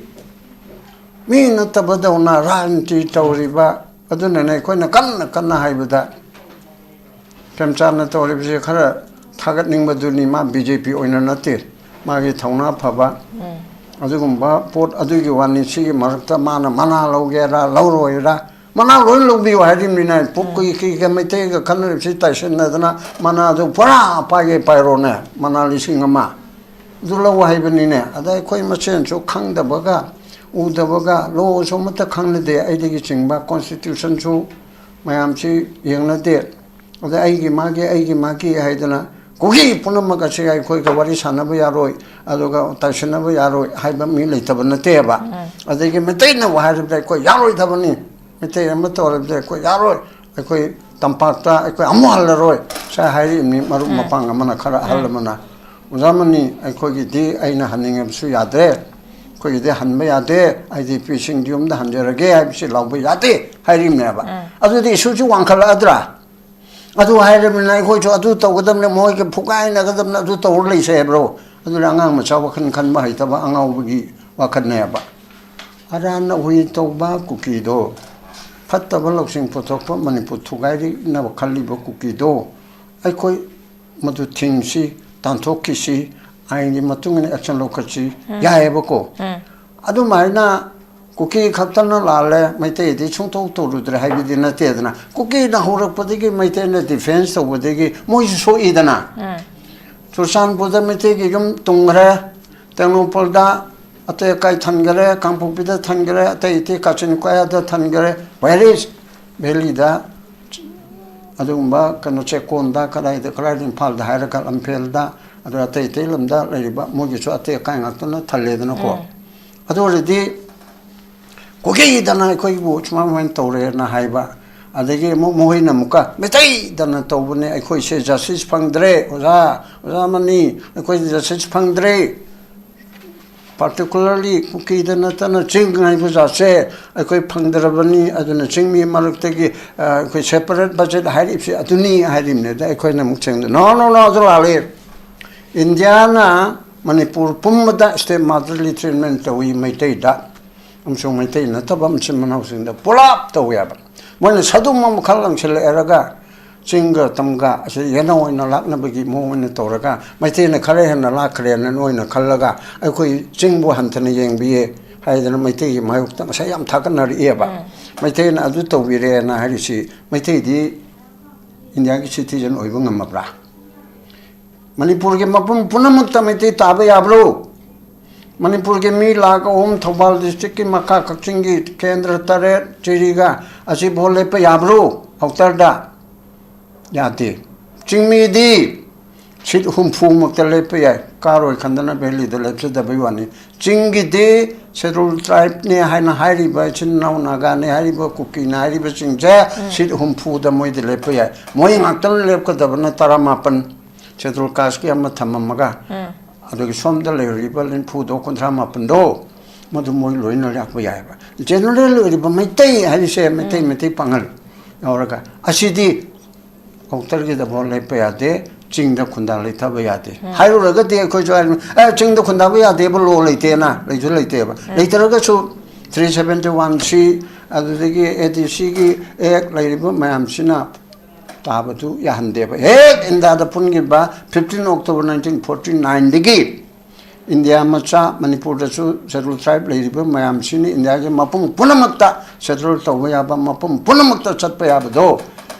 ꯃꯤ ꯅꯠꯇꯕꯗꯧꯅ ꯔꯥꯖꯅꯤꯇꯤ ꯇꯧꯔꯤꯕ꯫ ꯑꯗꯨꯅꯅꯦ ꯑꯩꯈꯣꯏꯅ ꯀꯟꯅ ꯀꯟꯅ ꯍꯥꯏꯕꯗ, ꯄ꯭ꯔꯦꯝꯆꯥꯟꯅ ꯇꯧꯔꯤꯕꯁꯦ ꯈꯔ ꯊꯥꯒꯠꯅꯤꯡꯕꯗꯨꯅꯤ꯫ ꯃꯥ B J P ꯑꯣꯏꯅ ꯅꯠꯇꯦ, ꯃꯥꯒꯤ ꯊꯧꯅꯥ ꯐꯕ꯫ ꯎꯝ꯫ ꯑꯗꯨꯒꯨꯝꯕ ꯄꯣꯠ ꯑꯗꯨꯒꯤ ꯋꯥꯅꯤ꯫ ꯁꯤꯒꯤ ꯃꯔꯛꯇ ꯃꯥꯅ ꯃꯅꯥ ꯂꯧꯒꯦꯔꯥ ꯂꯧꯔꯣꯏꯔꯥ, ꯃꯅꯥ ꯂꯣꯏ ꯂꯧꯕꯤꯌꯨ ꯍꯥꯏꯔꯤꯕꯅꯤꯅ꯫ ꯎꯝ꯫ ꯀꯨꯀꯤ ꯀꯩꯒ ꯃꯩꯇꯩꯒ ꯈꯠꯅꯔꯤꯕꯁꯤ ꯇꯥꯏꯁꯤꯟꯅꯗꯅ ꯃꯅꯥꯗꯨ ꯄꯨꯔꯥ ꯄꯥꯏꯒꯦ ꯄꯥꯏꯔꯣꯅꯦ, ꯃꯅꯥ ꯂꯤꯁꯤꯡ ꯑꯃ꯫ ꯑꯗꯨ ꯂꯧ ꯍꯥꯏꯕꯅꯤꯅꯦ꯫ ꯑꯗ ꯑꯩꯈꯣꯏ ꯃꯁꯦꯟꯁꯨ ꯈꯪꯗꯕꯒ ꯎꯗꯕꯒ, ꯂꯣꯁꯨ ꯑꯃꯠꯇ ꯈꯪꯅꯗꯦ, ꯑꯩꯗꯒꯤ ꯆꯤꯡꯕ constitutionꯁꯨ ꯃꯌꯥꯝꯁꯤ ꯌꯦꯡꯅꯗꯦ꯫ ꯑꯗ ꯑꯩꯒꯤ ꯃꯥꯒꯤ, ꯑꯩꯒꯤ ꯃꯥꯒꯤ ꯍꯥꯏꯗꯅ ꯀꯨꯀꯤ ꯄꯨꯝꯅꯃꯛ ꯑꯁꯤ ꯑꯩꯈꯣꯏꯒ ꯋꯥꯔꯤ ꯁꯥꯟꯅꯕ ꯌꯥꯔꯣꯏ, ꯑꯗꯨꯒ ꯇꯥꯏꯁꯤꯟꯅꯕ ꯌꯥꯔꯣꯏ ꯍꯥꯏꯕ ꯃꯤ ꯂꯩꯇꯕ ꯅꯠꯇꯦꯕ꯫ ꯎꯝ꯫ ꯑꯗꯒꯤ ꯃꯩꯇꯩꯅꯕꯨ ꯍꯥꯏꯔꯕꯗ ꯑꯩꯈꯣꯏ ꯌꯥꯔꯣꯏꯗꯕꯅꯤ, ꯃꯩꯇꯩ ꯑꯃ ꯇꯧꯔꯕꯗ ꯑꯩꯈꯣꯏ ꯌꯥꯔꯣꯏ, ꯑꯩꯈꯣꯏ ꯇꯝꯄꯥꯛꯇ ꯑꯩꯈꯣꯏ ꯑꯃꯨꯛ ꯍꯜꯂꯔꯣꯏ꯫ ꯁꯤ ꯍꯥꯏꯔꯤꯕꯅꯤ ꯃꯔꯨꯞ ꯎꯝ꯫ ꯃꯄꯥꯡ ꯑꯃꯅ, ꯈꯔ ꯑꯍꯜ ꯎꯝ꯫ ꯑꯃꯅ꯫ ꯑꯣꯖꯥ ꯃꯅꯤ, ꯑꯩꯈꯣꯏꯒꯤꯗꯤ ꯑꯩꯅ ꯍꯟꯅꯤꯡꯉꯕꯁꯨ ꯌꯥꯗ꯭ꯔꯦ, ꯑꯩꯈꯣꯏꯒꯤꯗꯤ ꯍꯟꯕ ꯌꯥꯗꯦ, IDPꯁꯤꯡꯗꯤ ꯌꯨꯝꯗ ꯍꯟꯖꯔꯒꯦ ꯍꯥꯏꯕꯁꯤ ꯂꯥꯎꯕ ꯌꯥꯗꯦ ꯍꯥꯏꯔꯤꯕꯅꯦꯕ꯫ ꯎꯝ꯫ ꯑꯗꯨꯗꯤ ꯏꯁꯨꯁꯤ ꯋꯥꯡꯈꯠꯂꯛꯑꯗ꯭ꯔꯥ? ꯑꯗꯨ ꯍꯥꯏꯔꯕꯅꯤꯅ ꯑꯩꯈꯣꯏꯁꯨ ꯑꯗꯨ ꯇꯧꯒꯗꯕꯅꯤ, ꯃꯣꯏꯒ ꯐꯨꯒꯥꯏꯅꯒꯗꯕꯅꯤ, ꯑꯗꯨ ꯇꯧꯔ ꯂꯩꯁꯦ ꯍꯥꯏꯕ꯭ꯔꯣ? ꯑꯗꯨꯅ ꯑꯉꯥꯡ ꯃꯆꯥ ꯋꯥꯈꯜ ꯈꯟꯕ ꯍꯩꯇꯕ ꯑꯉꯥꯎꯕꯒꯤ ꯋꯥꯈꯜꯅꯦꯕ꯫ ꯑꯔꯥꯟꯅ ꯍꯨꯏ ꯇꯧꯕ ꯀꯨꯀꯤꯗꯣ, ꯐꯠꯇꯕ ꯂꯧꯁꯤꯡ ꯄꯨꯊꯣꯛꯄ ꯃꯅꯤꯄꯨꯔ ꯊꯨꯒꯥꯏꯅꯕ ꯈꯜꯂꯤꯕ ꯀꯨꯀꯤꯗꯣ, ꯑꯩꯈꯣꯏ ꯃꯗꯨ ꯊꯤꯡꯁꯤ, ꯇꯥꯟꯊꯣꯛꯈꯤꯁꯤ, ꯑꯥꯏꯟꯒꯤ ꯃꯇꯨꯡ ꯏꯟꯅ action ꯂꯧꯈꯠꯁꯤ꯫ ꯎꯝ꯫ ꯌꯥꯏꯑꯕꯀꯣ꯫ ꯎꯝ꯫ ꯑꯗꯨꯃꯥꯏꯅ ꯀꯨꯀꯤ ꯈꯛꯇꯅ ꯂꯥꯜꯂꯦ, ꯃꯩꯇꯩꯗꯤ ꯁꯨꯡꯇꯧ ꯇꯧꯔꯨꯗ꯭ꯔꯦ ꯍꯥꯏꯕꯗꯤ ꯅꯠꯇꯦꯗꯅ꯫ ꯀꯨꯀꯤꯅ ꯍꯧꯔꯛꯄꯗꯒꯤ ꯃꯩꯇꯩꯅ ꯗꯤꯐꯦꯟꯁ ꯇꯧꯕꯗꯒꯤ ꯃꯣꯏꯁꯨ ꯁꯣꯛꯏꯗꯅ꯫ ꯆꯨꯔꯆꯥꯟꯄꯨꯔꯗ ꯃꯩꯇꯩꯒꯤ ꯌꯨꯝ ꯇꯨꯝꯈ꯭ꯔꯦ, ꯇꯦꯡꯅꯧꯄꯜꯗ ꯑꯇꯩ ꯑꯀꯥꯏ ꯊꯟꯈꯔꯦ, ꯀꯥꯡꯄꯣꯛꯄꯤꯗ ꯊꯟꯈꯔꯦ, ꯑꯇꯩ ꯑꯇꯩ ꯀꯥꯆꯤꯟ ꯀꯣꯌꯥꯗ ꯊꯟꯈꯔꯦ, ꯚꯦꯂꯤꯁ ꯚꯦꯂꯤꯗ ꯑꯗꯨꯒꯨꯝꯕ ꯀꯩꯅꯣ ꯆꯦꯛꯀꯣꯟꯗ ꯀꯗꯥꯏꯗ ꯀꯗꯥꯏꯗ ꯏꯝꯐꯥꯜꯗ ꯍꯥꯏꯔꯒ ꯂꯝꯐꯦꯜꯗ, ꯑꯗꯨ ꯑꯇꯩ ꯑꯇꯩ ꯂꯝꯗ ꯂꯩꯔꯤꯕ ꯃꯣꯏꯒꯤꯁꯨ ꯑꯇꯩ ꯑꯀꯥꯏ ꯉꯥꯛꯇꯅ ꯊꯜꯂꯦꯗꯅꯀꯣ꯫ ꯑꯗꯨ ꯑꯣꯏꯔꯗꯤ ꯀꯨꯀꯤꯗꯅ ꯑꯩꯈꯣꯏꯕꯨ ꯁꯨꯃꯥꯏ ꯁꯨꯃꯥꯏꯅ ꯇꯧꯔꯦꯅ ꯍꯥꯏꯕ, ꯑꯗꯒꯤ ꯑꯃꯨꯛ ꯃꯈꯣꯏꯅ ꯑꯃꯨꯛꯀ ꯃꯩꯇꯩꯗꯅ ꯇꯧꯕꯅꯦ, ꯑꯩꯈꯣꯏꯁꯦ ꯖꯁꯇꯤꯁ ꯐꯪꯗ꯭ꯔꯦ ꯑꯣꯖꯥ, ꯑꯣꯖꯥ ꯑꯃꯅꯤ, ꯑꯩꯈꯣꯏ ꯖꯁꯇꯤꯁ ꯐꯪꯗ꯭ꯔꯦ꯫ ꯄꯥꯔꯇꯤꯀꯨꯂꯔꯂꯤ ꯀꯨꯀꯤꯗ ꯅꯠꯇꯅ ꯆꯤꯡ ꯍꯥꯏꯕ ꯖꯥꯠꯁꯦ ꯑꯩꯈꯣꯏ ꯐꯪꯗ꯭ꯔꯕꯅꯤ, ꯑꯗꯨꯅ ꯆꯤꯡꯃꯤ ꯃꯔꯛꯇꯒꯤ ꯑꯩꯈꯣꯏ ꯁꯦꯄꯔꯦꯠ ꯕꯖꯦꯠ ꯍꯥꯏꯔꯤꯕꯁꯤ ꯑꯗꯨꯅꯤ ꯍꯥꯏꯔꯤꯕꯅꯤꯗ꯫ ꯑꯩꯈꯣꯏꯅ ꯑꯃꯨꯛ ꯆꯤꯡꯗ ꯅꯣ ꯅꯣ ꯅꯣ ꯑꯗꯨ ꯂꯥꯜꯂꯤ꯫ ꯏꯟꯗꯤꯌꯥꯅ ꯃꯅꯤꯄꯨꯔ ꯄꯨꯝꯕꯗ ꯁ꯭ꯇꯦꯠ ꯃꯥꯗꯔꯂꯤ ꯇ꯭ꯔꯤꯠꯃꯦꯟ ꯇꯧꯏ ꯃꯩꯇꯩꯗ, ꯑꯃꯁꯨꯡ ꯃꯩꯇꯩ ꯅꯠꯇꯕ ꯃꯆꯤꯟ ꯃꯅꯥꯎꯁꯤꯡꯗ ꯄꯨꯂꯞ ꯇꯧꯋꯦꯕ꯫ ꯃꯣꯏꯅ ꯁꯥꯗꯨꯝ ꯑꯃꯈꯛ ꯂꯪꯁꯤꯜꯂꯛꯑꯦꯔꯒ ꯆꯤꯡꯒ ꯇꯝꯒ ꯑꯁꯤ ꯌꯦꯅꯧ ꯑꯣꯏꯅ ꯂꯥꯛꯅꯕꯒꯤ ꯃꯑꯣꯡ ꯑꯣꯏꯅ ꯇꯧꯔꯒ, ꯃꯩꯇꯩꯅ ꯈꯔ ꯍꯦꯟꯅ ꯂꯥꯛꯈ꯭ꯔꯦꯅ ꯅꯣꯏꯅ ꯈꯜꯂꯒ ꯑꯩꯈꯣꯏ ꯆꯤꯡꯕꯨ ꯍꯟꯊꯅ ꯌꯦꯡꯕꯤꯌꯦ ꯍꯥꯏꯗꯅ ꯃꯩꯇꯩꯒꯤ ꯃꯥꯌꯣꯛꯇ ꯉꯁꯥꯏ ꯌꯥꯝ ꯊꯥꯒꯠꯅꯔꯛꯑꯦꯕ꯫ ꯃꯩꯇꯩꯅ ꯑꯗꯨ ꯇꯧꯕꯤꯔꯦꯅ ꯍꯥꯏꯔꯤꯁꯤ ꯃꯩꯇꯩꯗꯤ ꯏꯟꯗꯤꯌꯥꯒꯤ ꯁꯤꯇꯤꯖꯟ ꯑꯣꯏꯕ ꯉꯝꯃꯕ꯭ꯔꯥ? ꯃꯅꯤꯄꯨꯔꯒꯤ ꯃꯐꯝ ꯄꯨꯝꯅꯃꯛꯇ ꯃꯩꯇꯩ ꯇꯥꯕ ꯌꯥꯕ꯭ꯔꯣ? ꯃꯅꯤꯄꯨꯔꯒꯤ ꯃꯤ ꯂꯥꯈ ꯑꯍꯨꯝ, ꯊꯧꯕꯥꯜ ꯗꯤꯁꯇ꯭ꯔꯤꯛꯀꯤ ꯃꯈꯥ ꯀꯛꯆꯤꯡꯒꯤ ꯀꯦꯟꯗ꯭ꯔ ꯇꯔꯦꯠ ꯆꯤꯔꯤꯒ ꯑꯁꯤ ꯚꯣꯠ ꯂꯦꯞꯄ ꯌꯥꯕ꯭ꯔꯣ ꯑꯥꯎꯇꯔꯗ? ꯌꯥꯗꯦ꯫ ꯆꯤꯡꯃꯤꯗꯤ ꯁꯤꯠ ꯍꯨꯝꯐꯨꯃꯛꯇ ꯂꯦꯞꯄ ꯌꯥꯏ, ꯀꯥꯔꯣꯏ ꯈꯟꯗꯅ ꯚꯦꯂꯤꯗ ꯂꯦꯞꯆꯗꯕꯩ ꯋꯥꯅꯤ꯫ ꯆꯤꯡꯒꯤꯗꯤ ꯁꯦꯗꯨꯜ ꯇ꯭ꯔꯥꯏꯕꯅꯦ ꯍꯥꯏꯅ ꯍꯥꯏꯔꯤꯕ ꯏꯆꯤꯟ ꯏꯅꯥꯎ ꯅꯥꯒꯥꯅꯦ ꯍꯥꯏꯔꯤꯕ ꯀꯨꯀꯤꯅꯦ ꯍꯥꯏꯔꯤꯕꯁꯤꯡꯁꯦ ꯁꯤꯠ ꯍꯨꯝꯐꯨꯗ ꯃꯣꯏꯗꯤ ꯂꯦꯞꯄ ꯌꯥꯏ꯫ ꯃꯣꯏ ꯉꯥꯛꯇꯅ ꯂꯦꯞꯀꯗꯕꯅ ꯇꯔꯥꯃꯥꯄꯟ, ꯁꯦꯗꯨꯜ ꯀꯥꯁꯀꯤ ꯑꯃ ꯊꯝꯃꯝꯃꯒ, ꯑꯗꯨꯒ ꯁꯣꯝꯗ ꯂꯩꯔꯤꯕ ꯅꯤꯐꯨꯗꯣ, ꯀꯨꯟꯊ꯭ꯔꯥ ꯃꯥꯄꯟꯗꯣ, ꯃꯗꯨ ꯃꯣꯏ ꯂꯣꯏꯅ ꯂꯥꯛꯄ ꯌꯥꯏꯑꯕ꯫ ꯖꯦꯅꯔꯦꯜ ꯑꯣꯏꯔꯤꯕ ꯃꯩꯇꯩ ꯍꯥꯏꯔꯤꯁꯦ ꯃꯩꯇꯩ, ꯃꯩꯇꯩ ꯄꯥꯉꯜ ꯌꯥꯎꯔꯒ ꯑꯁꯤꯗꯤ ꯑꯥꯎꯇꯔꯒꯤꯗ ꯚꯣꯠ ꯂꯦꯞꯄ ꯌꯥꯗꯦ, ꯆꯤꯡꯗ ꯈꯨꯟꯗꯥ ꯂꯩꯊꯕ ꯌꯥꯗꯦ ꯍꯥꯏꯔꯨꯔꯒꯗꯤ ꯑꯩꯈꯣꯏꯁꯨ ꯍꯥꯏꯔꯤꯕ, "ꯑꯦ, ꯆꯤꯡꯗ ꯈꯨꯟꯗꯥꯕ ꯌꯥꯗꯦꯕ, ꯂꯣ ꯂꯩꯇꯦꯅ", ꯂꯩꯁꯨ ꯂꯩꯇꯦꯕ꯫ ꯂꯩꯇ꯭ꯔꯒꯁꯨ ꯊ꯭ꯔꯤ ꯁꯚꯦꯟꯇꯤ ꯋꯥꯟ ꯁꯤ, ꯑꯗꯨꯗꯒꯤ ꯑꯦ ꯗꯤ ꯁꯤꯒꯤ ꯑꯦꯛ ꯂꯩꯔꯤꯕ ꯃꯌꯥꯝꯁꯤꯅ ꯇꯥꯕꯗꯨ ꯌꯥꯍꯟꯗꯦꯕ꯫ ꯍꯦꯛ ꯏꯟꯗꯤꯌꯥꯗ ꯄꯨꯟꯈꯤꯕ ꯐꯤꯐꯇꯤꯟ ꯑꯣꯛꯇꯣꯕꯔ ꯅꯥꯏꯟꯇꯤꯟ ꯐꯣꯔꯇꯤ ꯅꯥꯏꯟꯗꯒꯤ ꯏꯟꯗꯤꯌꯥ ꯃꯆꯥ, ꯃꯅꯤꯄꯨꯔꯗꯁꯨ Scheduled Tribe ꯂꯩꯔꯤꯕ ꯃꯌꯥꯝꯁꯤꯅ ꯏꯟꯗꯤꯌꯥꯒꯤ ꯃꯐꯝ ꯄꯨꯝꯅꯃꯛꯇ settle ꯇꯧꯕ ꯌꯥꯕ, ꯃꯐꯝ ꯄꯨꯝꯅꯃꯛꯇ ꯆꯠꯄ ꯌꯥꯕꯗꯣ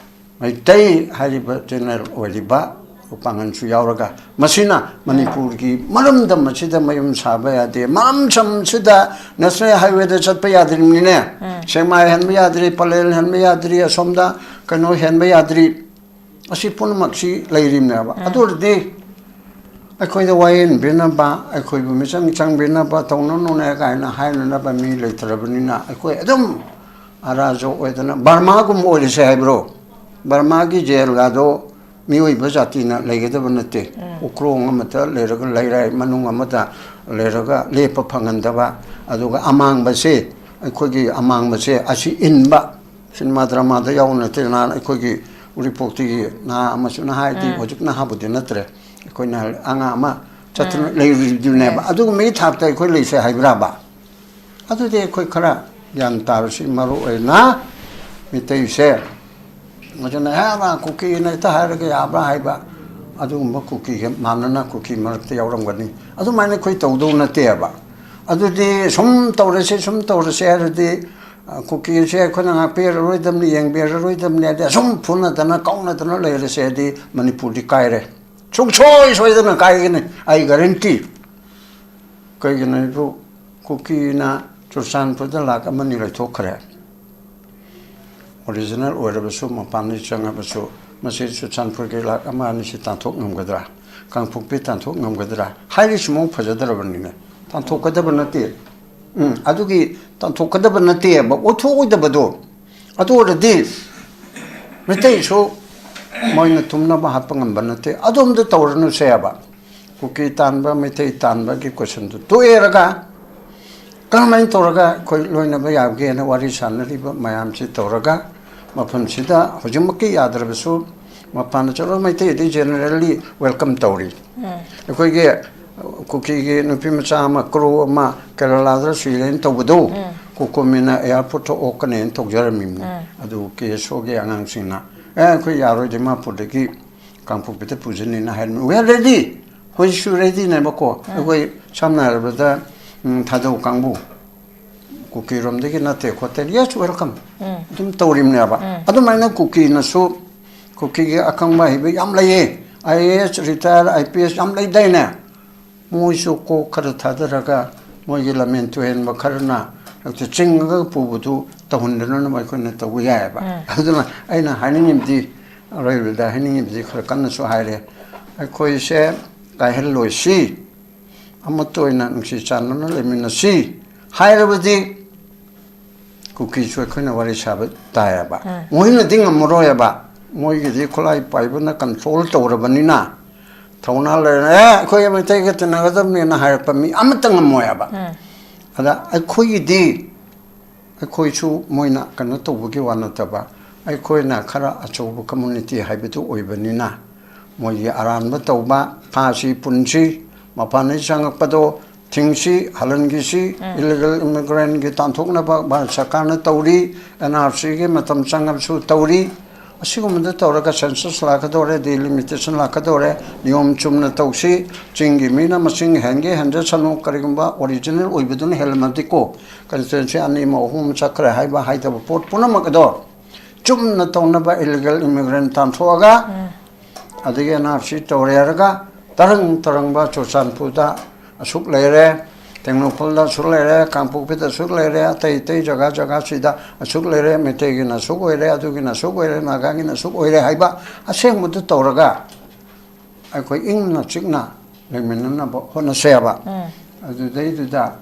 ꯃꯩꯇꯩ ꯍꯥꯏꯔꯤꯕ general ꯑꯣꯏꯔꯤꯕ ꯄꯥꯡꯒꯜꯁꯨ ꯌꯥꯎꯔꯒ, ꯃꯁꯤꯅ ꯃꯅꯤꯄꯨꯔꯒꯤ ꯃꯔꯝꯗꯝ ꯑꯁꯤꯗ ꯃꯌꯨꯝ ꯁꯥꯕ ꯌꯥꯗꯦ, ꯃꯔꯝꯗꯝꯁꯤꯗ national highwayꯗ ꯆꯠꯄ ꯌꯥꯗ꯭ꯔꯤꯕꯅꯤꯅꯦ꯫ ꯁꯦꯛꯃꯥꯏ ꯍꯦꯟꯕ ꯌꯥꯗ꯭ꯔꯤ, ꯄꯂꯦꯜ ꯍꯦꯟꯕ ꯌꯥꯗ꯭ꯔꯤ, ꯑꯁꯣꯝꯗ ꯀꯩꯅꯣ ꯍꯦꯟꯕ ꯌꯥꯗ꯭ꯔꯤ꯫ ꯑꯁꯤ ꯄꯨꯝꯅꯃꯛꯁꯤ ꯂꯩꯔꯤꯕꯅꯦꯕ꯫ ꯑꯗꯨ ꯑꯣꯏꯔꯗꯤ ꯑꯩꯈꯣꯏꯗ ꯋꯥꯌꯦꯟꯕꯤꯅꯕ, ꯑꯩꯈꯣꯏꯕꯨ ꯃꯤꯆꯪ ꯆꯪꯕꯤꯅꯕ, ꯇꯧꯅꯅꯨꯅꯦ ꯀꯥꯏꯅ ꯍꯥꯏꯅꯅꯕ ꯃꯤ ꯂꯩꯇ꯭ꯔꯕꯅꯤꯅ, ꯑꯩꯈꯣꯏ ꯑꯗꯨꯝ ꯑꯔꯥꯖꯣ ꯑꯣꯏꯗꯅ ꯕꯔꯃꯥꯒꯨꯝꯕ ꯑꯣꯏꯔꯁꯦ ꯍꯥꯏꯕ꯭ꯔꯣ? ꯕꯔꯃꯥꯒꯤ ꯖꯦꯜꯒꯗꯣ ꯃꯤꯑꯣꯏꯕ ꯖꯥꯇꯤꯅ ꯂꯩꯒꯗꯕ ꯅꯠꯇꯦ꯫ ꯎꯀ꯭ꯔꯣꯡ ꯑꯃꯗ ꯂꯩꯔꯒ, ꯂꯩꯔꯥꯏ ꯃꯅꯨꯡ ꯑꯃꯗ ꯂꯩꯔꯒ ꯂꯦꯞꯄ ꯐꯪꯍꯟꯗꯕ, ꯑꯗꯨꯒ ꯑꯃꯥꯡꯕꯁꯦ, ꯑꯩꯈꯣꯏꯒꯤ ꯑꯃꯥꯡꯕꯁꯦ ꯑꯁꯤ ꯏꯟꯕ, ꯁꯤꯅꯦꯃꯥ ꯗ꯭ꯔꯃꯥꯗ ꯌꯥꯎꯕ ꯅꯠꯇꯦ꯫ ꯅꯍꯥꯟ ꯑꯩꯈꯣꯏꯒꯤ ꯎꯔꯤꯄꯣꯛꯇꯒꯤ ꯅꯍꯥ ꯑꯃꯁꯨ, ꯅꯍꯥ ꯍꯥꯏꯗꯤ ꯍꯧꯖꯤꯛ ꯅꯍꯥꯕꯨꯗꯤ ꯅꯠꯇ꯭ꯔꯦ, ꯑꯩꯈꯣꯏꯅ ꯑꯉꯥꯡ ꯑꯃ ꯆꯠꯇꯨꯅ ꯂꯩꯔꯨꯔꯤꯗꯨꯅꯦꯕ꯫ ꯑꯗꯨꯒꯨꯝꯕꯒꯤ ꯊꯥꯛꯇ ꯑꯩꯈꯣꯏ ꯂꯩꯁꯦ ꯍꯥꯏꯕ꯭ꯔꯥꯕ? ꯑꯗꯨꯗꯤ ꯑꯩꯈꯣꯏ ꯈꯔ ꯒ꯭ꯌꯥꯟ ꯇꯥꯔꯁꯤ, ꯃꯔꯨ ꯑꯣꯏꯅ ꯃꯤꯇꯩꯁꯦ꯫ ꯑꯗꯨꯅ ꯍꯦꯛ ꯀꯨꯀꯤꯅ ꯍꯦꯛꯇ ꯍꯥꯏꯔꯒ ꯌꯥꯕ꯭ꯔꯥ ꯍꯥꯏꯕ, ꯑꯗꯨꯒꯨꯝꯕ ꯀꯨꯀꯤꯒ ꯃꯥꯟꯅꯅ ꯀꯨꯀꯤ ꯃꯔꯛꯇ ꯌꯥꯎꯔꯝꯒꯅꯤ꯫ ꯑꯗꯨꯃꯥꯏꯅ ꯑꯩꯈꯣꯏ ꯇꯧꯗꯧ ꯅꯠꯇꯦꯕ꯫ ꯑꯗꯨꯗꯤ ꯁꯨꯝ ꯇꯧꯔꯁꯤ, ꯁꯨꯝ ꯇꯧꯔꯁꯤ ꯍꯥꯏꯔꯗꯤ, ꯑ, ꯀꯨꯀꯤꯁꯦ ꯑꯩꯈꯣꯏꯅ ꯉꯥꯛꯄꯤꯔꯔꯣꯏꯗꯕꯅꯤ, ꯌꯦꯡꯕꯤꯔꯔꯣꯏꯗꯕꯅꯤ ꯍꯥꯏꯗꯤ, ꯑꯁꯨꯝ ꯐꯨꯅꯗꯅ, ꯀꯥꯎꯅꯗꯅ ꯂꯩꯔꯁꯦ ꯍꯥꯏꯗꯤ, ꯃꯅꯤꯄꯨꯔꯗꯤ ꯀꯥꯏꯔꯦ꯫ ꯁꯨꯡꯁꯣꯏ ꯁꯣꯏꯗꯅ ꯀꯥꯏꯒꯅꯤ, ꯑꯩ guarantee꯫ ꯀꯩꯒꯤꯅꯣ ꯍꯥꯏꯕꯨ, ꯀꯨꯀꯤꯅ ꯆꯨꯔꯆꯥꯟꯄꯨꯔꯗ ꯂꯥꯛ ꯑꯃꯅꯤ ꯂꯩꯊꯣꯛꯈ꯭ꯔꯦ꯫ Original ꯑꯣꯏꯔꯕꯁꯨ, ꯃꯄꯥꯟꯗꯒꯤ ꯆꯪꯉꯕꯁꯨ, ꯃꯁꯤ ꯆꯨꯔꯆꯥꯟꯄꯨꯔꯒꯤ ꯂꯥꯛ ꯑꯃ ꯑꯅꯤꯁꯤ ꯇꯥꯟꯊꯣꯛ ꯉꯝꯒꯗ꯭ꯔꯥ? ꯀꯥꯡꯄꯣꯛꯄꯤ ꯇꯥꯟꯊꯣꯛ ꯉꯝꯒꯗ꯭ꯔꯥ? ꯍꯥꯏꯔꯤꯁꯤ ꯃꯑꯣꯡ ꯐꯖꯗ꯭ꯔꯕꯅꯤꯅꯦ꯫ ꯇꯥꯟꯊꯣꯛꯀꯗꯕ ꯅꯠꯇꯦ꯫ ꯎꯝ, ꯑꯗꯨꯒꯤ ꯇꯥꯟꯊꯣꯛꯀꯗꯕ ꯅꯠꯇꯦꯕ, ꯑꯣꯏꯊꯣꯛꯑꯣꯏꯗꯕꯗꯣ꯫ ꯑꯗꯨ ꯑꯣꯏꯔꯗꯤ ꯃꯩꯇꯩꯁꯨ ꯃꯣꯏꯅ ꯊꯨꯝꯅꯕ ꯍꯥꯠꯄ ꯉꯝꯕ ꯅꯠꯇꯦ꯫ ꯑꯗꯣꯝꯗ ꯇꯧꯔꯅꯨꯁꯦ ꯍꯥꯏꯕ꯫ ꯀꯨꯀꯤ ꯇꯥꯟꯕ, ꯃꯩꯇꯩ ꯇꯥꯟꯕꯒꯤ questionꯗꯨ ꯇꯣꯛꯑꯦꯔꯒ, ꯀꯔꯝꯍꯥꯏꯅ ꯇꯧꯔꯒ ꯑꯩꯈꯣꯏ ꯂꯣꯏꯅꯕ ꯌꯥꯕꯒꯦꯅ ꯋꯥꯔꯤ ꯁꯥꯟꯅꯔꯤꯕ ꯃꯌꯥꯝꯁꯤ ꯇꯧꯔꯒ, ꯃꯐꯝꯁꯤꯗ ꯍꯧꯖꯤꯛꯃꯛꯀꯤ ꯌꯥꯗ꯭ꯔꯕꯁꯨ, ꯃꯄꯥꯟꯗ ꯆꯠꯂꯒ ꯃꯩꯇꯩꯗꯤ generally welcome ꯇꯧꯔꯤ꯫ ꯑꯩꯈꯣꯏꯒꯤ ꯀꯨꯀꯤꯒꯤ ꯅꯨꯄꯤ ꯃꯆꯥ ꯑꯃ, ꯀ꯭ꯔꯨ ꯑꯃ ꯀꯦꯔꯂꯥꯗ ꯁꯨꯏꯔꯦꯟ ꯇꯧꯕꯗꯣ, ꯀꯣꯀꯣꯃꯤꯅ airportꯇ ꯑꯣꯛꯀꯅꯦꯅ ꯇꯧꯖꯔꯝꯃꯤꯕꯅꯤ꯫ ꯑꯗꯨ KSOꯒꯤ ꯑꯉꯥꯡꯁꯤꯡꯅ, "ꯑꯦ, ꯑꯩꯈꯣꯏ ꯌꯥꯔꯣꯏ, ꯗꯤꯃꯥꯄꯨꯔꯗꯒꯤ ꯀꯥꯡꯄꯣꯛꯄꯤꯗ ꯄꯨꯖꯅꯤꯅ" ꯍꯥꯏꯔꯝꯃꯤ꯫ We are ready, ꯍꯧꯖꯤꯛꯁꯨ ꯔꯦꯗꯤꯅꯦꯕꯀꯣ꯫ ꯑꯩꯈꯣꯏ ꯁꯝꯅ ꯍꯥꯏꯔꯕꯗ, ꯎꯝ, ꯊꯥꯗꯧ ꯀꯥꯡꯕꯨ, ꯀꯨꯀꯤꯔꯣꯝꯗꯒꯤ ꯅꯠꯇꯦ ꯈꯣꯠꯇꯦ, "Yes, welcome" ꯑꯗꯨꯝ ꯇꯧꯔꯤꯕꯅꯦꯕ꯫ ꯑꯗꯨꯃꯥꯏꯅ ꯀꯨꯀꯤꯅꯁꯨ, ꯀꯨꯀꯤꯒꯤ ꯑꯈꯪꯕ ꯑꯍꯩꯕ ꯌꯥꯝ ꯂꯩꯌꯦ, I A S, retire, I P S ꯌꯥꯝ ꯂꯩꯗꯥꯏꯅꯦ? ꯃꯣꯏꯁꯨ ꯀꯣꯛ ꯈꯔ ꯊꯥꯗꯔꯒ, ꯃꯣꯏꯒꯤ ꯂꯝꯍꯦꯟ ꯇꯨꯍꯦꯟꯕ ꯈꯔꯅ ꯍꯦꯛꯇ ꯆꯤꯡꯉꯒ ꯄꯨꯕꯗꯨ ꯇꯧꯍꯟꯗꯅꯕ ꯑꯩꯈꯣꯏꯅ ꯇꯧꯕ ꯌꯥꯏꯑꯕ꯫ ꯑꯗꯨꯅ ꯑꯩꯅ ꯍꯥꯏꯅꯤꯡꯉꯤꯕꯗꯤ, ꯑꯔꯣꯏꯕꯗ ꯍꯥꯏꯅꯤꯡꯉꯤꯕꯗꯤ, ꯈꯔ ꯀꯟꯅꯁꯨ ꯍꯥꯏꯔꯦ, ꯑꯩꯈꯣꯏꯁꯦ ꯀꯥꯏꯍꯜꯂꯣꯏꯁꯤ, ꯑꯃꯠꯇ ꯑꯣꯏꯅ ꯅꯨꯡꯁꯤ ꯆꯥꯟꯅꯅ ꯂꯩꯃꯤꯟꯅꯁꯤ ꯍꯥꯏꯔꯕꯗꯤ, ꯀꯨꯀꯤꯁꯨ ꯑꯩꯈꯣꯏꯅ ꯋꯥꯔꯤ ꯁꯥꯕ ꯇꯥꯏꯌꯦꯕ꯫ ꯃꯣꯏꯅꯗꯤ ꯉꯝꯃꯔꯣꯏꯕ, ꯃꯣꯏꯒꯤꯗꯤ ꯈꯨꯠꯂꯥꯏ ꯄꯥꯏꯕꯅ ꯀꯟꯇ꯭ꯔꯣꯜ ꯇꯧꯔꯕꯅꯤꯅ, ꯊꯧꯅꯥ ꯂꯩꯔꯦ, "ꯑꯦ, ꯑꯩꯈꯣꯏ ꯃꯩꯇꯩꯒ ꯇꯤꯟꯅꯒꯗꯕꯅꯦꯅ" ꯍꯥꯏꯔꯛꯄ ꯃꯤ ꯑꯃꯠꯇ ꯉꯝꯃꯣꯏꯕ꯫ ꯑꯗ ꯑꯩꯈꯣꯏꯒꯤꯗꯤ, ꯑꯩꯈꯣꯏꯁꯨ ꯃꯣꯏꯅ ꯀꯩꯅꯣ ꯇꯧꯕꯒꯤ ꯋꯥ ꯅꯠꯇꯕ, ꯑꯩꯈꯣꯏꯅ ꯈꯔ ꯑꯆꯧꯕ ꯀꯝꯃꯨꯅꯤꯇꯤ ꯍꯥꯏꯕꯗꯨ ꯑꯣꯏꯕꯅꯤꯅ, ꯃꯣꯏꯒꯤ ꯑꯔꯥꯟꯕ ꯇꯧꯕ, ꯐꯥꯁꯤ ꯄꯨꯟꯁꯤ, ꯃꯄꯥꯟꯗꯒꯤ ꯆꯪꯉꯛꯄꯗꯣ ꯊꯤꯡꯁꯤ, ꯍꯜꯍꯟꯈꯤꯁꯤ, ꯏꯂꯤꯒꯦꯜ ꯏꯃꯤꯒ꯭ꯔꯦꯟꯒꯤ ꯇꯥꯟꯊꯣꯛꯅꯕ ꯚꯥꯔꯠ ꯁꯔꯀꯥꯔꯅ ꯇꯧꯔꯤ, ꯑꯦꯟ ꯑꯥꯔ ꯁꯤꯒꯤ ꯃꯇꯝ ꯆꯪꯉꯕꯁꯨ ꯇꯧꯔꯤ꯫ ꯑꯁꯤꯒꯨꯝꯕꯗ ꯇꯧꯔꯒ ꯁꯦꯟꯁꯁ ꯂꯥꯛꯀꯗꯧꯔꯦ, ꯗꯤꯂꯤꯃꯤꯇꯦꯁꯟ ꯂꯥꯛꯀꯗꯧꯔꯦ, ꯅꯤꯌꯣꯝ ꯆꯨꯝꯅ ꯇꯧꯁꯤ꯫ ꯆꯤꯡꯒꯤ ꯃꯤꯅ ꯃꯁꯤꯡ ꯍꯦꯟꯒꯦ ꯍꯦꯟꯖꯁꯅꯨ, ꯀꯔꯤꯒꯨꯝꯕ ꯑꯣꯔꯤꯖꯤꯅꯦꯜ ꯑꯣꯏꯕꯗꯨꯅ ꯍꯦꯜꯂꯝꯃꯗꯤꯀꯣ, ꯀꯟꯁꯇꯤꯇ꯭ꯋꯦꯟꯁꯤ ꯑꯅꯤ ꯑꯃ ꯑꯍꯨꯝ ꯑꯃ ꯆꯠꯈ꯭ꯔꯦ ꯍꯥꯏꯕ ꯍꯥꯏꯗꯕ ꯄꯣꯠ ꯄꯨꯝꯅꯃꯛ ꯑꯗꯣ ꯆꯨꯝꯅ ꯇꯧꯅꯕ, ꯏꯂꯤꯒꯦꯜ ꯏꯃꯤꯒ꯭ꯔꯦꯟ ꯇꯥꯟꯊꯣꯛꯑꯒ, ꯑꯗꯒꯤ ꯑꯦꯟ ꯑꯥꯔ ꯁꯤ ꯇꯧꯔꯦ ꯍꯥꯏꯔꯒ ꯇꯔꯪ ꯇꯔꯪꯕ, ꯆꯨꯔꯆꯥꯟꯄꯨꯔꯗ ꯑꯁꯨꯛ ꯂꯩꯔꯦ, ꯇꯦꯡꯅꯧꯄꯜꯗ ꯑꯁꯨꯛ ꯂꯩꯔꯦ, ꯀꯥꯡꯄꯣꯛꯄꯤꯗ ꯑꯁꯨꯛ ꯂꯩꯔꯦ, ꯑꯇꯩ ꯑꯇꯩ ꯖꯒꯥ ꯖꯒꯥꯁꯤꯗ ꯑꯁꯨꯛ ꯂꯩꯔꯦ, ꯃꯩꯇꯩꯒꯤꯅ ꯑꯁꯨꯛ ꯑꯣꯏꯔꯦ, ꯑꯗꯨꯒꯤꯅ ꯑꯁꯨꯛ ꯑꯣꯏꯔꯦ, ꯅꯥꯒꯥꯒꯤꯅ ꯑꯁꯨꯛ ꯑꯣꯏꯔꯦ ꯍꯥꯏꯕ ꯑꯁꯦꯡꯕꯗꯨ ꯇꯧꯔꯒ, ꯑꯩꯈꯣꯏ ꯏꯪꯅ ꯆꯤꯛꯅ ꯂꯩꯃꯤꯟꯅꯅꯕ ꯍꯣꯠꯅꯁꯦꯕ꯫ ꯑꯗꯨꯗꯩꯗꯨꯗ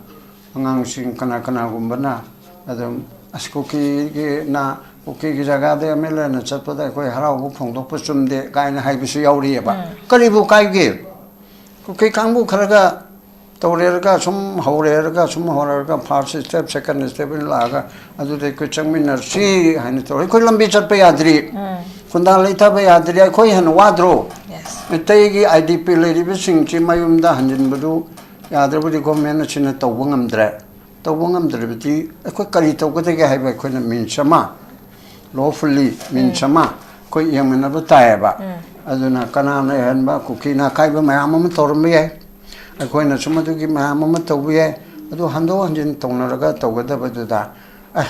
ꯑꯉꯥꯡꯁꯤꯡ ꯀꯅꯥ ꯀꯅꯥꯒꯨꯝꯕꯅ ꯑꯗꯨꯝ, "ꯑꯁ, ꯀꯨꯀꯤꯒꯤꯅ, ꯀꯨꯀꯤꯒꯤ ꯖꯒꯥꯗ ꯑꯦꯝ ꯑꯦꯜ ꯑꯦꯅ ꯆꯠꯄꯗ ꯑꯩꯈꯣꯏ ꯍꯔꯥꯎꯕ ꯐꯣꯡꯗꯣꯛꯄ ꯆꯨꯝꯗꯦ" ꯀꯥꯏꯅ ꯍꯥꯏꯕꯁꯨ ꯌꯥꯎꯔꯤꯑꯕ꯫ ꯀꯔꯤꯕꯨ ꯀꯥꯏꯒꯦ? ꯀꯨꯀꯤ ꯀꯥꯡꯕꯨ ꯈꯔꯒ ꯇꯧꯔꯦꯔꯒ, ꯁꯨꯝ ꯍꯧꯔꯦꯔꯒ, ꯁꯨꯝ ꯍꯧꯔꯦꯔꯒ, ꯐꯥꯔꯁ ꯁ꯭ꯇꯦꯞ, ꯁꯦꯀꯦꯟ ꯁ꯭ꯇꯦꯞ ꯑꯣꯏꯅ ꯂꯥꯛꯑꯒ, "ꯑꯗꯨꯗ ꯑꯩꯈꯣꯏ ꯆꯪꯃꯤꯟꯅꯔꯁꯤ" ꯍꯥꯏꯅ ꯇꯧꯔꯦ꯫ ꯑꯩꯈꯣꯏ ꯂꯝꯕꯤ ꯆꯠꯄ ꯌꯥꯗ꯭ꯔꯤ, ꯈꯨꯟꯗꯥ ꯂꯩꯊꯕ ꯌꯥꯗ꯭ꯔꯤ, ꯑꯩꯈꯣꯏ ꯍꯦꯟꯅ ꯋꯥꯗ꯭ꯔꯣ? ꯃꯩꯇꯩꯒꯤ ꯑꯥꯏ ꯗꯤ ꯄꯤ ꯂꯩꯔꯤꯕꯁꯤꯡꯁꯤ ꯃꯌꯨꯝꯗ ꯍꯟꯖꯤꯟꯕꯗꯨ ꯌꯥꯗ꯭ꯔꯕꯗꯤ ꯒꯣꯔꯃꯦꯟ ꯑꯁꯤꯅ ꯇꯧꯕ ꯉꯝꯗ꯭ꯔꯦ꯫ ꯇꯧꯕ ꯉꯝꯗ꯭ꯔꯕꯗꯤ ꯑꯩꯈꯣꯏ ꯀꯔꯤ ꯇꯧꯒꯗꯒꯦ ꯍꯥꯏꯕ ꯑꯩꯈꯣꯏꯅ ꯃꯤꯟꯁ ꯑꯃ, ꯂꯣꯐꯨꯜꯂꯤ ꯃꯤꯟꯁ ꯑꯃ ꯑꯩꯈꯣꯏ ꯌꯦꯡꯃꯤꯟꯅꯕ ꯇꯥꯏꯌꯦꯕ꯫ ꯑꯗꯨꯅ ꯀꯅꯥꯅ ꯑꯍꯦꯟꯕ ꯀꯨꯀꯤꯅ ꯑꯀꯥꯏꯕ ꯃꯌꯥꯝ ꯑꯃ ꯇꯧꯔꯝꯕ ꯌꯥꯏ, ꯑꯩꯈꯣꯏꯅꯁꯨ ꯃꯗꯨꯒꯤ ꯃꯌꯥꯝ ꯑꯃ ꯇꯧꯕ ꯌꯥꯏ꯫ ꯑꯗꯨ ꯍꯟꯗꯣꯛ ꯍꯟꯖꯤꯟ ꯇꯧꯅꯔꯒ ꯇꯧꯒꯗꯕꯗꯨꯗ, ꯑꯦ,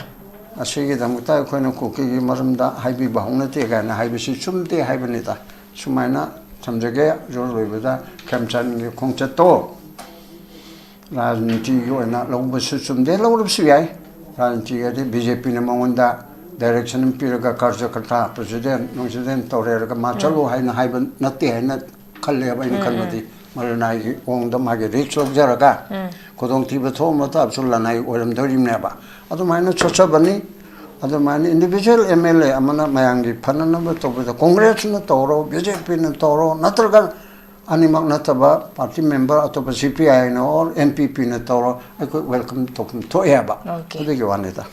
ꯑꯁꯤꯒꯤꯗꯃꯛꯇ ꯑꯩꯈꯣꯏꯅ ꯀꯨꯀꯤꯒꯤ ꯃꯔꯝꯗ ꯍꯥꯏꯕꯤꯕ ꯍꯧꯅꯗꯦ ꯀꯥꯏꯅ ꯍꯥꯏꯕꯁꯤ ꯆꯨꯝꯗꯦ ꯍꯥꯏꯕꯅꯤꯗ꯫ ꯁꯨꯃꯥꯏꯅ ꯊꯝꯖꯒꯦ꯫ ꯑꯗꯨ ꯂꯣꯏꯕꯗ ꯈꯦꯝꯆꯥꯟꯒꯤ ꯈꯣꯡꯆꯠꯇꯣ ꯔꯥꯖꯅꯤꯇꯤꯒꯤ ꯑꯣꯏꯅ ꯂꯧꯕꯁꯨ ꯆꯨꯝꯗꯦ, ꯂꯧꯔꯕꯁꯨ ꯌꯥꯏ꯫ ꯔꯥꯖꯅꯤꯇꯤꯒꯗꯤ ꯕꯤ ꯖꯦ ꯄꯤꯅ ꯃꯉꯣꯟꯗ ꯗꯥꯏꯔꯦꯛꯁꯟ ꯑꯃ ꯄꯤꯔꯒ, ꯀꯥꯔꯖꯀꯔꯇꯥ, ꯄ꯭ꯔꯁꯤꯗꯦꯟ ꯅꯨꯡꯁꯤꯗꯦꯟ ꯇꯧꯔꯦꯔꯒ ꯃꯥ ꯆꯠꯂꯨ ꯍꯥꯏꯅ ꯍꯥꯏꯕ ꯅꯠꯇꯦ ꯍꯥꯏꯅ ꯈꯜꯂꯦꯕ ꯑꯩꯅ ꯈꯟꯕꯗꯤ꯫ ꯃꯔꯅꯥꯏꯒꯤ ꯃꯑꯣꯡꯗ ꯃꯥꯒꯤ ꯔꯤꯛꯁ ꯂꯧꯖꯔꯒ ꯈꯨꯗꯣꯡꯊꯤꯕ ꯊꯣꯛꯑ ꯃꯇꯥꯕꯁꯨ ꯂꯅꯥꯏ ꯑꯣꯏꯔꯝꯗꯣꯔꯤꯕꯅꯦꯕ꯫ ꯑꯗꯨꯃꯥꯏꯅ ꯆꯠꯆꯕꯅꯤ꯫ ꯑꯗꯨꯃꯥꯏꯅ ꯏꯟꯗꯤꯕꯤꯖꯨꯋꯦꯜ ꯑꯦꯝ ꯑꯦꯜ ꯑꯦ ꯑꯃꯅ ꯃꯌꯥꯝꯒꯤ ꯐꯅꯅꯕ ꯇꯧꯕꯗ ꯀꯣꯡꯒ꯭ꯔꯦꯁꯅ ꯇꯧꯔꯣ, ꯕꯤ ꯖꯦ ꯄꯤꯅ ꯇꯧꯔꯣ, ꯅꯠꯇ꯭ꯔꯒ ꯑꯅꯤꯃꯛ ꯅꯠꯇꯕ ꯄꯥꯔꯇꯤ ꯃꯦꯝꯕꯔ ꯑꯇꯣꯞꯄ ꯁꯤ ꯄꯤ ꯑꯥꯏꯅ ꯑꯣꯔ ꯑꯦꯟ ꯄꯤ ꯄꯤꯅ ꯇꯧꯔꯣ, ꯑꯩꯈꯣꯏ ꯋꯦꯜꯀꯝ ꯇꯧꯐꯝ ꯊꯣꯛꯑꯦꯕ꯫ Okay. ꯑꯗꯨꯒꯤ ꯋꯥꯅꯤꯗ꯫